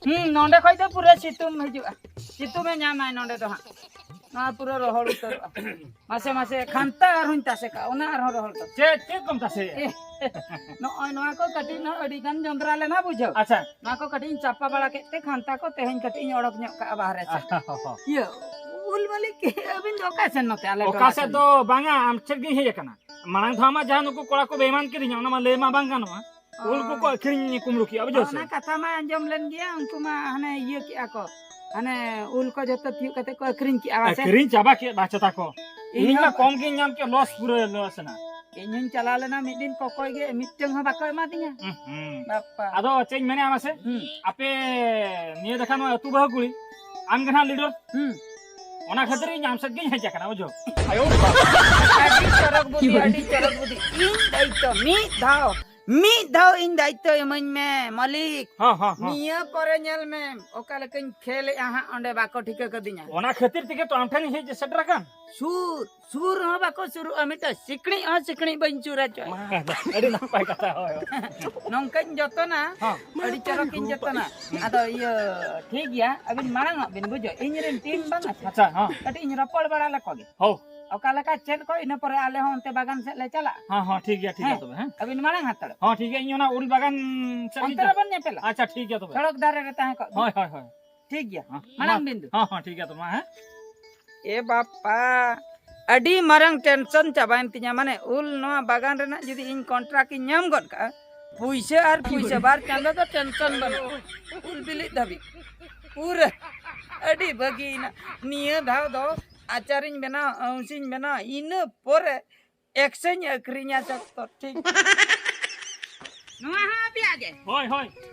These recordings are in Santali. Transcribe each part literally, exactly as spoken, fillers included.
ᱦᱩᱸ, ᱱᱚᱸᱰᱮ ᱠᱷᱚᱡ ᱫᱚ ᱯᱩᱨᱟᱹ ᱥᱤᱛᱩᱝ ᱦᱤᱡᱩᱜᱼᱟ᱾ ᱥᱤᱛᱩᱝ ᱮ ᱧᱟᱢᱟᱭ ᱱᱚᱸᱰᱮ ᱫᱚ ᱦᱟᱸᱜ᱾ ᱱᱚᱣᱟ ᱯᱩᱨᱟᱹ ᱨᱚᱦᱚᱲ ᱩᱛᱟᱹᱨᱚᱜᱼᱟ᱾ ᱢᱟᱥᱮ, ᱢᱟᱥᱮ, ᱠᱷᱟᱱᱛᱟ ᱟᱨᱦᱚᱸᱧ ᱛᱟᱥᱮ ᱠᱟᱜᱼᱟ, ᱚᱱᱟ ᱟᱨᱦᱚᱸ ᱨᱚᱦᱚᱲ ᱠᱟᱜᱼᱟ᱾ ᱪᱮᱫ, ᱪᱮᱫ ᱠᱚᱢ ᱛᱟᱥᱮᱭᱟ? ᱮ, ᱱᱚᱜᱼᱚᱭ ᱱᱚᱣᱟ ᱠᱚ ᱠᱟᱹᱴᱤᱡ ᱱᱚᱜᱼᱚᱭ ᱟᱹᱰᱤ ᱜᱟᱱ ᱡᱚᱸᱰᱨᱟ ᱞᱮᱱᱟ, ᱵᱩᱡᱷᱟᱹᱣ᱾ ᱟᱪᱪᱷᱟ᱾ ᱱᱚᱣᱟ ᱠᱚ ᱠᱟᱹᱴᱤᱡ ᱤᱧ ᱪᱟᱯᱟ ᱵᱟᱲᱟ ᱠᱮᱫ ᱛᱮ ᱠᱷᱟᱱᱛᱟ ᱠᱚ ᱛᱮᱦᱮᱧ ᱠᱟᱹᱴᱤᱡ ᱤᱧ ᱚᱰᱚᱠ ᱧᱚᱜ ᱠᱟᱜᱼᱟ ᱵᱟᱦᱨᱮ ᱥᱮᱫ᱾ ᱤᱭᱟᱹ, ᱩᱞ ᱢᱟᱹᱞᱤᱠ, ᱟᱹᱵᱤᱱ ᱫᱚ ᱚᱠᱟ ᱥᱮᱱ ᱱᱚᱛᱮ ᱟᱞᱮ ᱚᱠᱟ ᱴᱚᱞᱟ ᱥᱮᱫ ᱥᱮᱱ? ᱫᱚ ᱵᱟᱝᱟ, ᱟᱢ ᱴᱷᱮᱱ ᱜᱤᱧ ᱦᱮᱡ ᱟᱠᱟᱱᱟ᱾ ᱢᱟᱲᱟᱝ ᱫᱷᱟᱣ ᱢᱟ ᱡᱟᱦᱟᱸ ᱱᱩᱠᱩ ᱠᱚᱲᱟ ᱠᱚ ᱵᱮᱭᱢᱟᱱ ᱠᱤᱫᱤᱧᱟ, ᱚᱱᱟ ᱢᱟ ᱞᱟᱹᱭ ᱢᱟ ᱵᱟᱝ ᱜᱟᱱᱚᱜᱼᱟ᱾ ᱩᱞ ᱠᱚᱠᱚ ᱟᱹᱠᱷᱨᱤᱧ ᱠᱩᱢᱵᱽᱲᱩ ᱠᱮᱜᱼᱟ, ᱵᱩᱡᱷᱟᱹᱣ ᱥᱮ? ᱚᱱᱟ ᱠᱟᱛᱷᱟ ᱢᱟ ᱟᱸᱡᱚᱢ ᱞᱮᱱ ᱜᱮᱭᱟ, ᱩᱱᱠᱩ ᱢᱟ ᱦᱟᱱᱮ ᱤᱭᱟᱹ ᱠᱮᱜᱼᱟ ᱠᱚ, ᱦᱟᱱᱮ ᱩᱞ ᱠᱚ ᱡᱚᱛᱚ ᱛᱤᱭᱳᱜ ᱠᱟᱛᱮ ᱠᱚ ᱟᱹᱠᱷᱨᱤᱧ ᱠᱮᱜᱼᱟ, ᱵᱟᱥᱮ? ᱟᱹᱠᱷᱨᱤᱧ ᱪᱟᱵᱟ ᱠᱮᱫ ᱵᱟᱪᱷᱟ ᱛᱟᱠᱚ᱾ ᱤᱧ ᱤᱧ ᱢᱟ ᱦᱚᱸ ᱠᱚᱢ ᱜᱤᱧ ᱧᱟᱢ ᱠᱮᱫ, ᱞᱚᱥ ᱯᱩᱨᱟᱹ ᱞᱚᱥ ᱮᱱᱟ᱾ ᱤᱧ ᱦᱚᱸᱧ ᱪᱟᱞᱟᱣ ᱞᱮᱱᱟ ᱢᱤᱫ ᱫᱤᱱ, ᱠᱚᱠᱚᱭ ᱜᱮ ᱢᱤᱫᱴᱟᱝ ᱦᱚᱸ ᱵᱟᱠᱚ ᱮᱢᱟ ᱫᱤᱧᱟ᱾ ᱦᱩᱸ, ᱦᱩᱸ᱾ ᱵᱟᱯᱟ᱾ ᱟᱫᱚ ᱪᱮᱫ ᱤᱧ ᱢᱮᱱᱮᱫᱼᱟ ᱢᱟᱥᱮ? ᱦᱩᱸ᱾ ᱟᱯᱮ ᱱᱤᱭᱟᱹ ᱫᱮᱠᱷᱟ ᱱᱚᱣᱟ ᱟᱹᱛᱩ ᱵᱟᱹᱦᱩ ᱠᱩᱲᱤ, ᱟᱢ ᱜᱮ ᱱᱟᱦᱟᱜ ᱞᱤᱰᱟᱨ᱾ ᱦᱩᱸ᱾ ᱚᱱᱟ ᱠᱷᱟᱹᱛᱤᱨ ᱤᱧ ᱟᱢ ᱥᱮᱫ ᱜᱤᱧ ᱦᱮᱡ ᱟᱠᱟᱱᱟ, ᱵᱩᱡᱷᱟᱹᱣ᱾ ᱟᱹᱰᱤ ᱪᱚᱨᱚᱠ ᱵᱩᱫᱷᱤ, ᱟᱹᱰᱤ ᱪᱚᱨᱚᱠ ᱵᱩᱫᱷᱤ᱾ ᱤᱧ ᱫᱟᱭᱤᱛᱛᱚ ᱢᱤᱫ ᱫᱷᱟᱣ, ᱢᱤᱫ ᱫᱷᱟᱣ ᱤᱧ ᱫᱟᱭᱤᱛᱛᱚ ᱤᱢᱟᱹᱧ ᱢᱮ, ᱢᱟᱹᱞᱤᱠ᱾ ᱦᱚᱸ, ᱦᱚᱸ, ᱦᱚᱸ᱾ ᱱᱤᱭᱟᱹ ᱯᱚᱨᱮ ᱧᱮᱞ ᱢᱮ, ᱚᱠᱟ ᱞᱮᱠᱟᱧ ᱠᱷᱮᱞᱮᱜᱼᱟ ᱦᱟᱸᱜ, ᱚᱸᱰᱮ ᱵᱟᱠᱚ ᱴᱷᱤᱠᱟᱹ ᱠᱟᱹᱫᱤᱧᱟ᱾ ᱚᱱᱟ ᱠᱷᱟᱹᱛᱤᱨ ᱛᱮᱜᱮ ᱛᱚ ᱟᱢ ᱴᱷᱮᱱ ᱤᱧ ᱦᱮᱡ ᱥᱮᱴᱮᱨ ᱟᱠᱟᱱ᱾ ᱥᱩᱨ, ᱥᱩᱨ ᱦᱚᱸ ᱵᱟᱠᱚ ᱥᱩᱨᱩᱜᱼᱟ, ᱢᱤᱫᱴᱟᱝ ᱥᱤᱠᱲᱤᱡ ᱦᱚᱸ ᱥᱤᱠᱲᱤᱡ ᱵᱟᱹᱧ ᱥᱩᱨ ᱦᱚᱪᱚ ᱟᱭᱟ᱾ ᱢᱟ, ᱟᱹᱰᱤ ᱱᱟᱯᱟᱭ ᱠᱟᱛᱷᱟ, ᱦᱳᱭ, ᱦᱳᱭ᱾ ᱱᱚᱝᱠᱟᱧ ᱡᱚᱛᱚᱱᱟ, ᱦᱚᱸ᱾ ᱟᱹᱰᱤ ᱪᱚᱨᱚᱠᱤᱧ ᱡᱚᱛᱚᱱᱟ᱾ ᱟᱫᱚ ᱤᱭᱟᱹ, ᱴᱷᱤᱠ ᱜᱮᱭᱟ, ᱟᱹᱵᱤᱱ ᱢᱟᱲᱟᱝ ᱚᱜ ᱵᱤᱱ, ᱵᱩᱡᱷᱟᱹᱣ, ᱤᱧ ᱨᱮᱱ ᱴᱤᱢ ᱵᱟᱝ ᱟᱪᱪᱷᱟ᱾ ᱟᱪᱪᱷᱟ, ᱦᱚᱸ᱾ ᱠᱟᱹᱴᱤᱡ ᱤᱧ ᱨᱚᱯᱚᱲ ᱵᱟᱲᱟ ᱞᱮᱠᱚ ᱜᱮ᱾ ᱦᱳ᱾ ᱚᱠᱟ ᱞᱮᱠᱟ ᱪᱮᱫ ᱠᱚ, ᱤᱱᱟᱹ ᱯᱚᱨᱮ ᱟᱞᱮ ᱦᱚᱸ ᱚᱱᱛᱮ ᱵᱟᱜᱟᱱ ᱥᱮᱫ ᱞᱮ ᱪᱟᱞᱟᱜᱼᱟ᱾ ᱦᱚᱸ, ᱦᱚᱸ, ᱴᱷᱤᱠ ᱜᱮᱭᱟ, ᱴᱷᱤᱠ ᱜᱮᱭᱟ ᱦᱮᱸ, ᱛᱚᱵᱮ, ᱦᱮᱸ᱾ ᱟᱹᱵᱤᱱ ᱢᱟᱲᱟᱝ ᱦᱟᱛᱟᱲᱚᱜ᱾ ᱦᱚᱸ, ᱴᱷᱤᱠ ᱜᱮᱭᱟ, ᱤᱧ ᱚᱱᱟ ᱩᱞ ᱵᱟᱜᱟᱱ ᱥᱮᱫ ᱞᱤᱧ ᱚᱱᱛᱮ ᱪᱟᱞᱟᱜᱼᱟ᱾ ᱨᱮᱵᱚᱱ ᱧᱮᱯᱮᱞᱟ᱾ ᱟᱪᱪᱷᱟ, ᱴᱷᱤᱠ ᱜᱮᱭᱟ ᱛᱚᱵᱮ᱾ ᱥᱚᱲᱚᱠ ᱫᱷᱟᱨᱮ ᱨᱮ ᱛᱟᱦᱮᱸ ᱠᱚᱜ ᱵᱤᱱ᱾ ᱦᱳᱭ, ᱦᱳᱭ, ᱦᱳᱭ᱾ ᱴᱷᱤᱠ ᱜᱮᱭᱟ, ᱦᱮᱸ, ᱢᱟᱲᱟᱝ ᱢᱟ᱾ ᱵᱤᱱ ᱫᱩ᱾ ᱦᱚᱸ, ᱦᱚᱸ, ᱴᱷᱤᱠ ᱜᱮᱭᱟ ᱛᱚᱵᱮ, ᱢᱟ, ᱦᱮᱸ᱾ ᱮ ᱵᱟᱯᱟ, ᱟᱹᱰᱤ ᱢᱟᱨᱟᱝ ᱴᱮᱱᱥᱚᱱ ᱪᱟᱵᱟᱭᱮᱱ ᱛᱤᱧᱟ᱾ ᱢᱟᱱᱮ, ᱩᱞ ᱱᱚᱣᱟ ᱵᱟᱜᱟᱱ ᱨᱮᱱᱟᱜ ᱡᱩᱫᱤ ᱤᱧ ᱠᱚᱱᱴᱨᱟᱠᱴ ᱤᱧ ᱧᱟᱢ ᱜᱚᱫ ᱠᱟᱜᱼᱟ, ᱯᱩᱭᱥᱟᱹ ᱟᱨ ᱯᱩᱭᱥᱟᱹ, ᱵᱟᱨ ᱪᱟᱸᱫᱚ ᱫᱚ ᱴᱮᱱᱥᱚᱱ ᱵᱟᱹᱱᱩᱜᱼᱟ᱾ ᱩᱞ ᱵᱤᱞᱤᱜ ᱫᱷᱟᱹᱵᱤᱡ ᱯᱩᱨᱟᱹ ᱟᱹᱰᱤ ᱵᱷᱟᱹᱜᱤᱭᱮᱱᱟ᱾ ᱱᱤᱭᱟᱹ ᱫᱷᱟᱣ ᱫᱚ ᱟᱪᱟᱨᱤᱧ ᱵᱮᱱᱟᱣᱟ, ᱟᱹᱣᱥᱤᱧ ᱵᱮᱱᱟᱣᱟ, ᱤᱱᱟᱹ ᱯᱚᱨᱮ ᱮᱠᱥᱚᱧ ᱟᱹᱠᱷᱨᱤᱧᱟ ᱡᱚᱛᱚ, ᱴᱷᱤᱠ? ᱱᱚᱣᱟ ᱦᱚᱸ ᱟᱯᱮᱭᱟᱜ ᱜᱮ? ᱦᱳᱭ, ᱦᱳᱭ,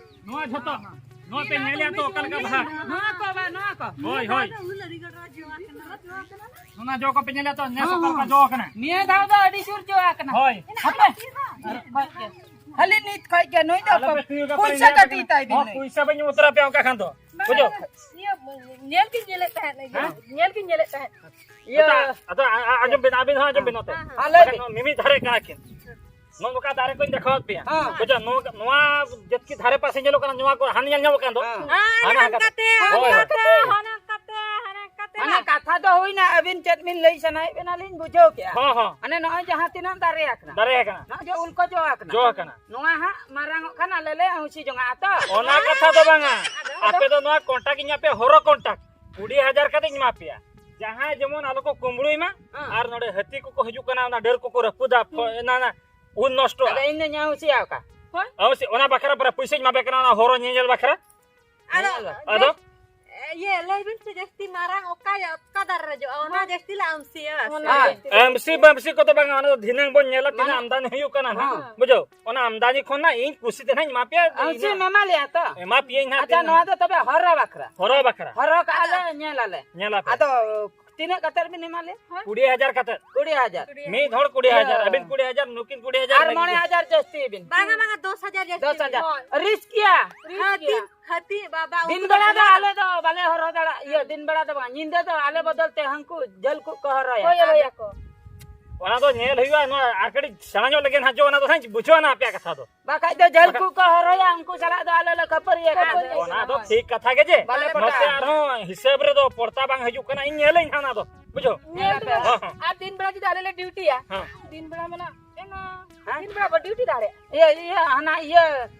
ᱱᱚᱣᱟ ᱡᱷᱚᱛᱚ, ᱦᱚᱸ, ᱦᱚᱸ᱾ ᱱᱚᱣᱟ ᱯᱮ ᱧᱮᱞᱮᱜᱼᱟ ᱛᱚ, ᱚᱠᱟ ᱞᱮᱠᱟ ᱵᱟᱦᱟ? ᱱᱚᱣᱟ ᱠᱚ ᱵᱟ, ᱱᱚᱣᱟ ᱠᱚ᱾ ᱦᱳᱭ, ᱦᱳᱭ᱾ ᱚᱱᱟ ᱡᱚ ᱠᱚᱯᱮ ᱧᱮᱞᱮᱜᱼᱟ ᱛᱚ, ᱱᱮᱥ ᱦᱚᱸ, ᱚᱠᱟ ᱞᱮᱠᱟ ᱦᱚᱸ᱾ ᱡᱚ ᱟᱠᱟᱱᱟ? ᱱᱤᱭᱟᱹ ᱫᱷᱟᱣ ᱫᱚ ᱟᱹᱰᱤ ᱡᱳᱨ ᱡᱚ ᱟᱠᱟᱱᱟ᱾ ᱦᱳᱭ᱾ ᱦᱟᱯᱮ᱾ ᱠᱷᱟᱹᱞᱤ ᱱᱤᱛ ᱠᱷᱚᱡ ᱜᱮ ᱱᱩᱭ ᱫᱚ ᱟᱞᱚ ᱯᱮ ᱛᱤᱭᱳᱜᱟ, ᱯᱩᱭᱥᱟᱹ ᱯᱟᱞᱮ ᱠᱟᱹᱴᱤᱡ ᱛᱟᱭ ᱵᱤᱱ ᱦᱚᱸ, ᱱᱩᱭ᱾ ᱯᱩᱭᱥᱟᱹ ᱵᱟᱹᱧ ᱮᱢ ᱩᱛᱟᱹᱨ ᱟᱯᱮᱭᱟ ᱚᱱᱠᱟ ᱠᱷᱟᱱ ᱫᱚ᱾ ᱵᱟᱝ, ᱵᱩᱡᱷᱟᱹᱣ? ᱤᱭᱟᱹ, ᱧᱮᱞ ᱜᱤᱧ ᱧᱮᱞᱮᱫ ᱛᱟᱦᱮᱸᱫ, ᱤᱭᱟᱹ, ᱦᱮᱸ? ᱧᱮᱞ ᱜᱤᱧ ᱧᱮᱞᱮᱫ ᱛᱟᱦᱮᱸᱫ᱾ ᱤᱭᱟᱹ᱾ ᱟᱫᱚ, ᱟᱫᱚ, ᱟ-, ᱟ-, ᱟᱸᱡᱚᱢ ᱵᱤᱱ, ᱟᱹᱵᱤᱱ ᱦᱚᱸ ᱟᱸᱡᱚᱢ ᱵᱤᱱ ᱱᱚᱛᱮ᱾ ᱦᱮᱸ, ᱦᱮᱸ᱾ ᱟᱞᱮ ᱵᱟᱠᱷᱟᱱ ᱱᱚᱣᱟ ᱢᱤᱢᱤᱫ ᱫᱷᱟᱨᱮ ᱠᱟᱱᱟ ᱠᱤᱱ᱾ ᱱᱚᱜᱼᱚ ᱱᱚᱝᱠᱟ ᱫᱟᱨᱮ ᱠᱚᱧ ᱫᱮᱠᱷᱟᱣᱟᱫ ᱯᱮᱭᱟ᱾ ᱦᱮᱸ᱾ ᱵᱩᱡᱷᱟᱹᱣ, ᱱᱚᱣᱟ, ᱱᱚᱣᱟ ᱡᱟᱹᱛᱠᱤ ᱫᱷᱟᱨᱮ ᱯᱟᱥᱮ ᱧᱮᱞᱚᱜ ᱠᱟᱱᱟ, ᱱᱚᱣᱟ ᱠᱚ ᱦᱟᱱᱮ ᱧᱮᱞ ᱧᱟᱢᱚᱜ ᱠᱟᱱ ᱫᱚ᱾ ᱦᱮᱸ᱾ ᱦᱮᱸ, ᱦᱟᱱᱟ ᱦᱟᱱᱟ ᱠᱟᱛᱮ, ᱦᱳᱭ, ᱦᱟᱱᱟ ᱦᱳᱭ᱾ ᱠᱟᱛᱮ, ᱦᱟᱱᱟ ᱠᱟᱛᱮ, ᱦᱟᱱᱟ ᱠᱟᱛᱮ ᱚᱱᱟ ᱦᱟᱸᱜ᱾ ᱠᱟᱛᱷᱟ ᱫᱚ ᱦᱩᱭᱱᱟ, ᱟᱹᱵᱤᱱ ᱪᱮᱫ ᱵᱤᱱ ᱞᱟᱹᱭ ᱥᱟᱱᱟᱭᱮᱫ ᱵᱮᱱᱟ ᱞᱤᱧ ᱵᱩᱡᱷᱟᱹᱣ ᱠᱮᱜᱼᱟ᱾ ᱦᱚᱸ, ᱦᱚᱸ᱾ ᱢᱟᱱᱮ ᱱᱚᱜᱼᱚᱭ ᱡᱟᱦᱟᱸ ᱛᱤᱱᱟᱹᱜ ᱫᱟᱨᱮ ᱟᱠᱟᱱᱟ᱾ ᱫᱟᱨᱮ ᱟᱠᱟᱱᱟ᱾ ᱱᱚᱜᱼᱚᱭ ᱡᱮ ᱩᱞ ᱠᱚ ᱡᱚ ᱟᱠᱟᱱᱟ᱾ ᱡᱚ ᱟᱠᱟᱱᱟ᱾ ᱱᱚᱣᱟ ᱦᱟᱸᱜ ᱢᱟᱨᱟᱝ ᱚᱜ ᱠᱷᱟᱱ ᱟᱞᱮ ᱞᱮ ᱟᱹᱣᱥᱤ ᱡᱚᱝᱟᱜᱼᱟ ᱛᱚ᱾ ᱚᱱᱟ ᱠᱟᱛᱷᱟ ᱫᱚ ᱵᱟᱝᱟ᱾ ᱟᱫᱚ? ᱟᱯᱮ ᱫᱚ ᱱᱚᱣᱟ ᱠᱚᱱᱴᱟᱠ ᱤᱧ ᱟᱯᱮ ᱦᱚᱨᱚ ᱠᱚᱱᱴᱟᱠ᱾ ᱠᱩᱲᱤ ᱦᱟᱡᱟᱨ ᱠᱟᱛᱮ ᱤᱧ ᱮᱢᱟ ᱯᱮᱭᱟ᱾ ᱡᱟᱦᱟᱸᱭ ᱡᱮᱢᱚᱱ ᱟᱞᱚ ᱠᱚ ᱠᱩᱢᱵᱽᱲᱩᱭ ᱢᱟ᱾ ᱦᱮᱸ᱾ ᱟᱨ ᱱᱚᱰᱮ ᱦᱟᱹᱛᱤ ᱠᱚᱠᱚ ᱦᱤᱡᱩᱜ ᱠᱟᱱᱟ, ᱚᱱᱟ ᱰᱟᱹᱨ ᱠᱚᱠᱚ ᱨᱟᱹᱯᱩᱫᱟ, ᱯᱷᱚ-, ᱦᱩᱸ᱾ ᱚᱱᱟ, ᱚᱱᱟ ᱩᱞ ᱱᱚᱥᱴᱚᱜᱼᱟ᱾ ᱟᱫᱚ ᱤᱧ ᱫᱚ ᱧᱟᱢ ᱦᱚᱪᱚᱭᱟ ᱚᱠᱟ? ᱦᱳᱭ᱾ ᱟᱹᱣᱥᱤ, ᱚᱱᱟ ᱵᱟᱠᱷᱨᱟ ᱯᱚᱨᱮ ᱯᱩᱭᱥᱟᱹᱧ ᱮᱢᱟ ᱯᱮ ᱠᱟᱱᱟ, ᱚᱱᱟ ᱦᱚᱨᱚ ᱧᱮᱧᱮᱞ ᱵᱟᱠᱷᱨᱟ᱾ ᱟᱫᱚ, ᱧᱮᱞ ᱵᱟᱠᱷᱨᱟ᱾ ᱟᱫᱚ? ᱤᱭᱟᱹ, ᱞᱟᱹᱭ ᱵᱤᱱ ᱥᱮ ᱡᱟᱹᱥᱛᱤ ᱢᱟᱨᱟᱝ ᱚᱠᱟ, ᱚᱠᱟ ᱫᱟᱨᱮ ᱨᱮ ᱡᱚᱜᱼᱟ, ᱚᱱᱟ ᱡᱟᱹᱥᱛᱤ ᱞᱮ ᱟᱢᱥᱤᱭᱟ᱾ ᱚᱱᱟ ᱦᱮᱸ᱾ ᱡᱟᱹᱥᱛᱤ᱾ ᱟᱢᱥᱤ ᱵᱟᱢᱥᱤ ᱠᱚᱫᱚ ᱵᱟᱝᱟ, ᱚᱱᱟ ᱫᱚ ᱫᱷᱤᱱᱟᱹᱝ ᱵᱚᱱ ᱧᱮᱞᱟ ᱛᱤᱱᱟᱹᱜ ᱢᱟᱱᱮ ᱟᱢᱫᱟᱱᱤ ᱦᱩᱭᱩᱜ ᱠᱟᱱᱟ ᱱᱟᱦᱟᱜ᱾ ᱦᱮᱸ᱾ ᱵᱩᱡᱷᱟᱹᱣ? ᱚᱱᱟ ᱟᱢᱫᱟᱱᱤ ᱠᱷᱚᱱ ᱱᱟᱜ ᱤᱧ ᱠᱩᱥᱤ ᱛᱮ ᱱᱟᱦᱟᱜ ᱤᱧ ᱮᱢᱟ ᱯᱮᱭᱟ, ᱟᱢᱥᱤ ᱤᱧ ᱱᱟᱦᱟᱜ ᱮᱢᱟ ᱞᱮᱭᱟ ᱛᱚ᱾ ᱮᱢᱟ ᱯᱮᱭᱟᱹᱧ ᱱᱟᱦᱟᱜ ᱟᱪᱪᱷᱟ, ᱛᱤᱱᱟᱹᱜ ᱱᱚᱣᱟ ᱫᱚ ᱛᱚᱵᱮ ᱦᱚᱨᱚ ᱵᱟᱠᱷᱨᱟ᱾ ᱦᱚᱨᱚ ᱵᱟᱠᱷᱨᱟ᱾ ᱦᱚᱨᱚ ᱠᱟᱜᱼᱟ ᱞᱮ, ᱧᱮᱞ ᱟᱞᱮ᱾ ᱧᱮᱞ ᱟᱯᱮ᱾ ᱟᱫᱚ ᱛᱤᱱᱟᱹᱜ ᱠᱟᱛᱮ ᱵᱤᱱ ᱮᱢᱟ ᱞᱮᱭᱟ? ᱠᱩᱲᱤ ᱦᱟᱡᱟᱨ ᱠᱟᱛᱮ᱾ ᱠᱩᱲᱤ ᱦᱟᱡᱟᱨ᱾ ᱢᱤᱫ ᱦᱚᱲ ᱠᱩᱲᱤ ᱦᱟᱡᱟᱨ, ᱤᱭᱟᱹ᱾ ᱟᱹᱵᱤᱱ ᱠᱩᱲᱤ ᱦᱟᱡᱟᱨ, ᱱᱩᱠᱤᱱ ᱠᱩᱲᱤ ᱦᱟᱡᱟᱨ, ᱟᱨ ᱟᱹᱵᱤᱱ ᱢᱚᱬᱮ ᱦᱟᱡᱟᱨ ᱡᱟᱹᱥᱛᱤ ᱵᱤᱱ᱾ ᱵᱟᱝᱟ, ᱵᱟᱝᱟ, ᱫᱚᱥ ᱦᱟᱡᱟᱨ ᱡᱟᱹᱥᱛᱤ ᱫᱚᱥ ᱦᱟᱡᱟᱨ᱾ ᱵᱤᱱ᱾ ᱦᱳᱭ᱾ ᱨᱤᱥᱠ ᱜᱮᱭᱟ᱾ ᱦᱟᱹᱛᱤ, ᱦᱟᱹᱛᱤ ᱵᱟᱵᱟ, ᱩᱱᱠᱩ ᱫᱤᱱ ᱫᱚ ᱵᱮᱲᱟ ᱫᱚ ᱪᱟᱞᱟᱜ ᱟᱞᱮ ᱫᱚ ᱵᱟᱞᱮ ᱦᱚᱨᱦᱚ ᱫᱟᱲᱮᱭᱟᱜᱼᱟ᱾ ᱤᱭᱟᱹ, ᱫᱤᱱ ᱵᱮᱲᱟ ᱫᱚ ᱵᱟᱝ, ᱧᱤᱫᱟᱹ ᱫᱚ ᱟᱞᱮ ᱵᱚᱫᱚᱞ ᱛᱮ ᱦᱟᱹᱱᱠᱩ ᱡᱷᱟᱹᱞ ᱠᱚ ᱠᱚ ᱦᱚᱨᱚᱭᱟ᱾ ᱦᱳᱭ, ᱦᱳᱭ, ᱟᱠᱚ᱾ ᱚᱱᱟ ᱫᱚ ᱧᱮᱞ ᱦᱩᱭᱩᱜᱼᱟ, ᱱᱚᱣᱟ ᱟᱨ ᱠᱟᱹᱴᱤᱡ ᱥᱮᱬᱟ ᱧᱚᱜ ᱞᱮᱜᱮ ᱱᱟᱦᱟᱜ, ᱡᱚ ᱚᱱᱟ ᱫᱚ ᱦᱟᱸᱜ ᱵᱩᱡᱷᱟᱹᱣ ᱱᱟ ᱟᱯᱮᱭᱟᱜ ᱠᱟᱛᱷᱟ ᱫᱚ᱾ ᱵᱟᱠᱷᱟᱡ ᱫᱚ ᱡᱷᱟᱹᱞ ᱠᱚ ᱠᱚ ᱦᱚᱨᱚᱭᱟ, ᱩᱱᱠᱩ ᱥᱟᱞᱟᱜ ᱫᱚ ᱟᱞᱮ ᱞᱮ ᱠᱷᱟᱹᱯᱟᱹᱨᱤᱭᱟᱹ ᱠᱷᱟᱱ ᱫᱚ᱾ ᱚᱱᱟ ᱫᱚ ᱴᱷᱤᱠ ᱠᱟᱛᱷᱟ ᱜᱮ ᱡᱮ, ᱵᱟᱞᱮ ᱯᱚᱴᱟᱜᱼᱟ᱾ ᱱᱚᱛᱮ ᱟᱨᱦᱚᱸ ᱦᱤᱥᱟᱹᱵ ᱨᱮᱫᱚ ᱯᱚᱲᱛᱟ ᱵᱟᱝ ᱦᱤᱡᱩᱜ ᱠᱟᱱᱟ, ᱤᱧ ᱧᱮᱞᱟᱹᱧ ᱦᱟᱸᱜ ᱚᱱᱟ ᱫᱚ, ᱵᱩᱡᱷᱟᱹᱣ? ᱧᱮᱞ ᱯᱮ᱾ ᱦᱮᱸ, ᱦᱮᱸ᱾ ᱟᱨ ᱫᱤᱱ ᱵᱮᱲᱟ ᱡᱩᱫᱤ ᱟᱞᱮ ᱞᱮ ᱰᱤᱭᱩᱴᱤᱭᱟ, ᱦᱮᱸ᱾ ᱫᱤᱱ ᱵᱮᱲᱟ ᱢᱮᱱᱟ, ᱮᱱᱟ, ᱦᱮᱸ? ᱫᱤᱱ ᱵᱮᱲᱟ ᱵᱚ ᱰᱤᱭᱩᱴᱤ ᱫᱟᱲᱮᱭᱟᱜᱼᱟ᱾ ᱤᱭᱟᱹ, ᱤᱭᱟᱹ, ᱦᱟᱱᱟ ᱤᱭᱟᱹ,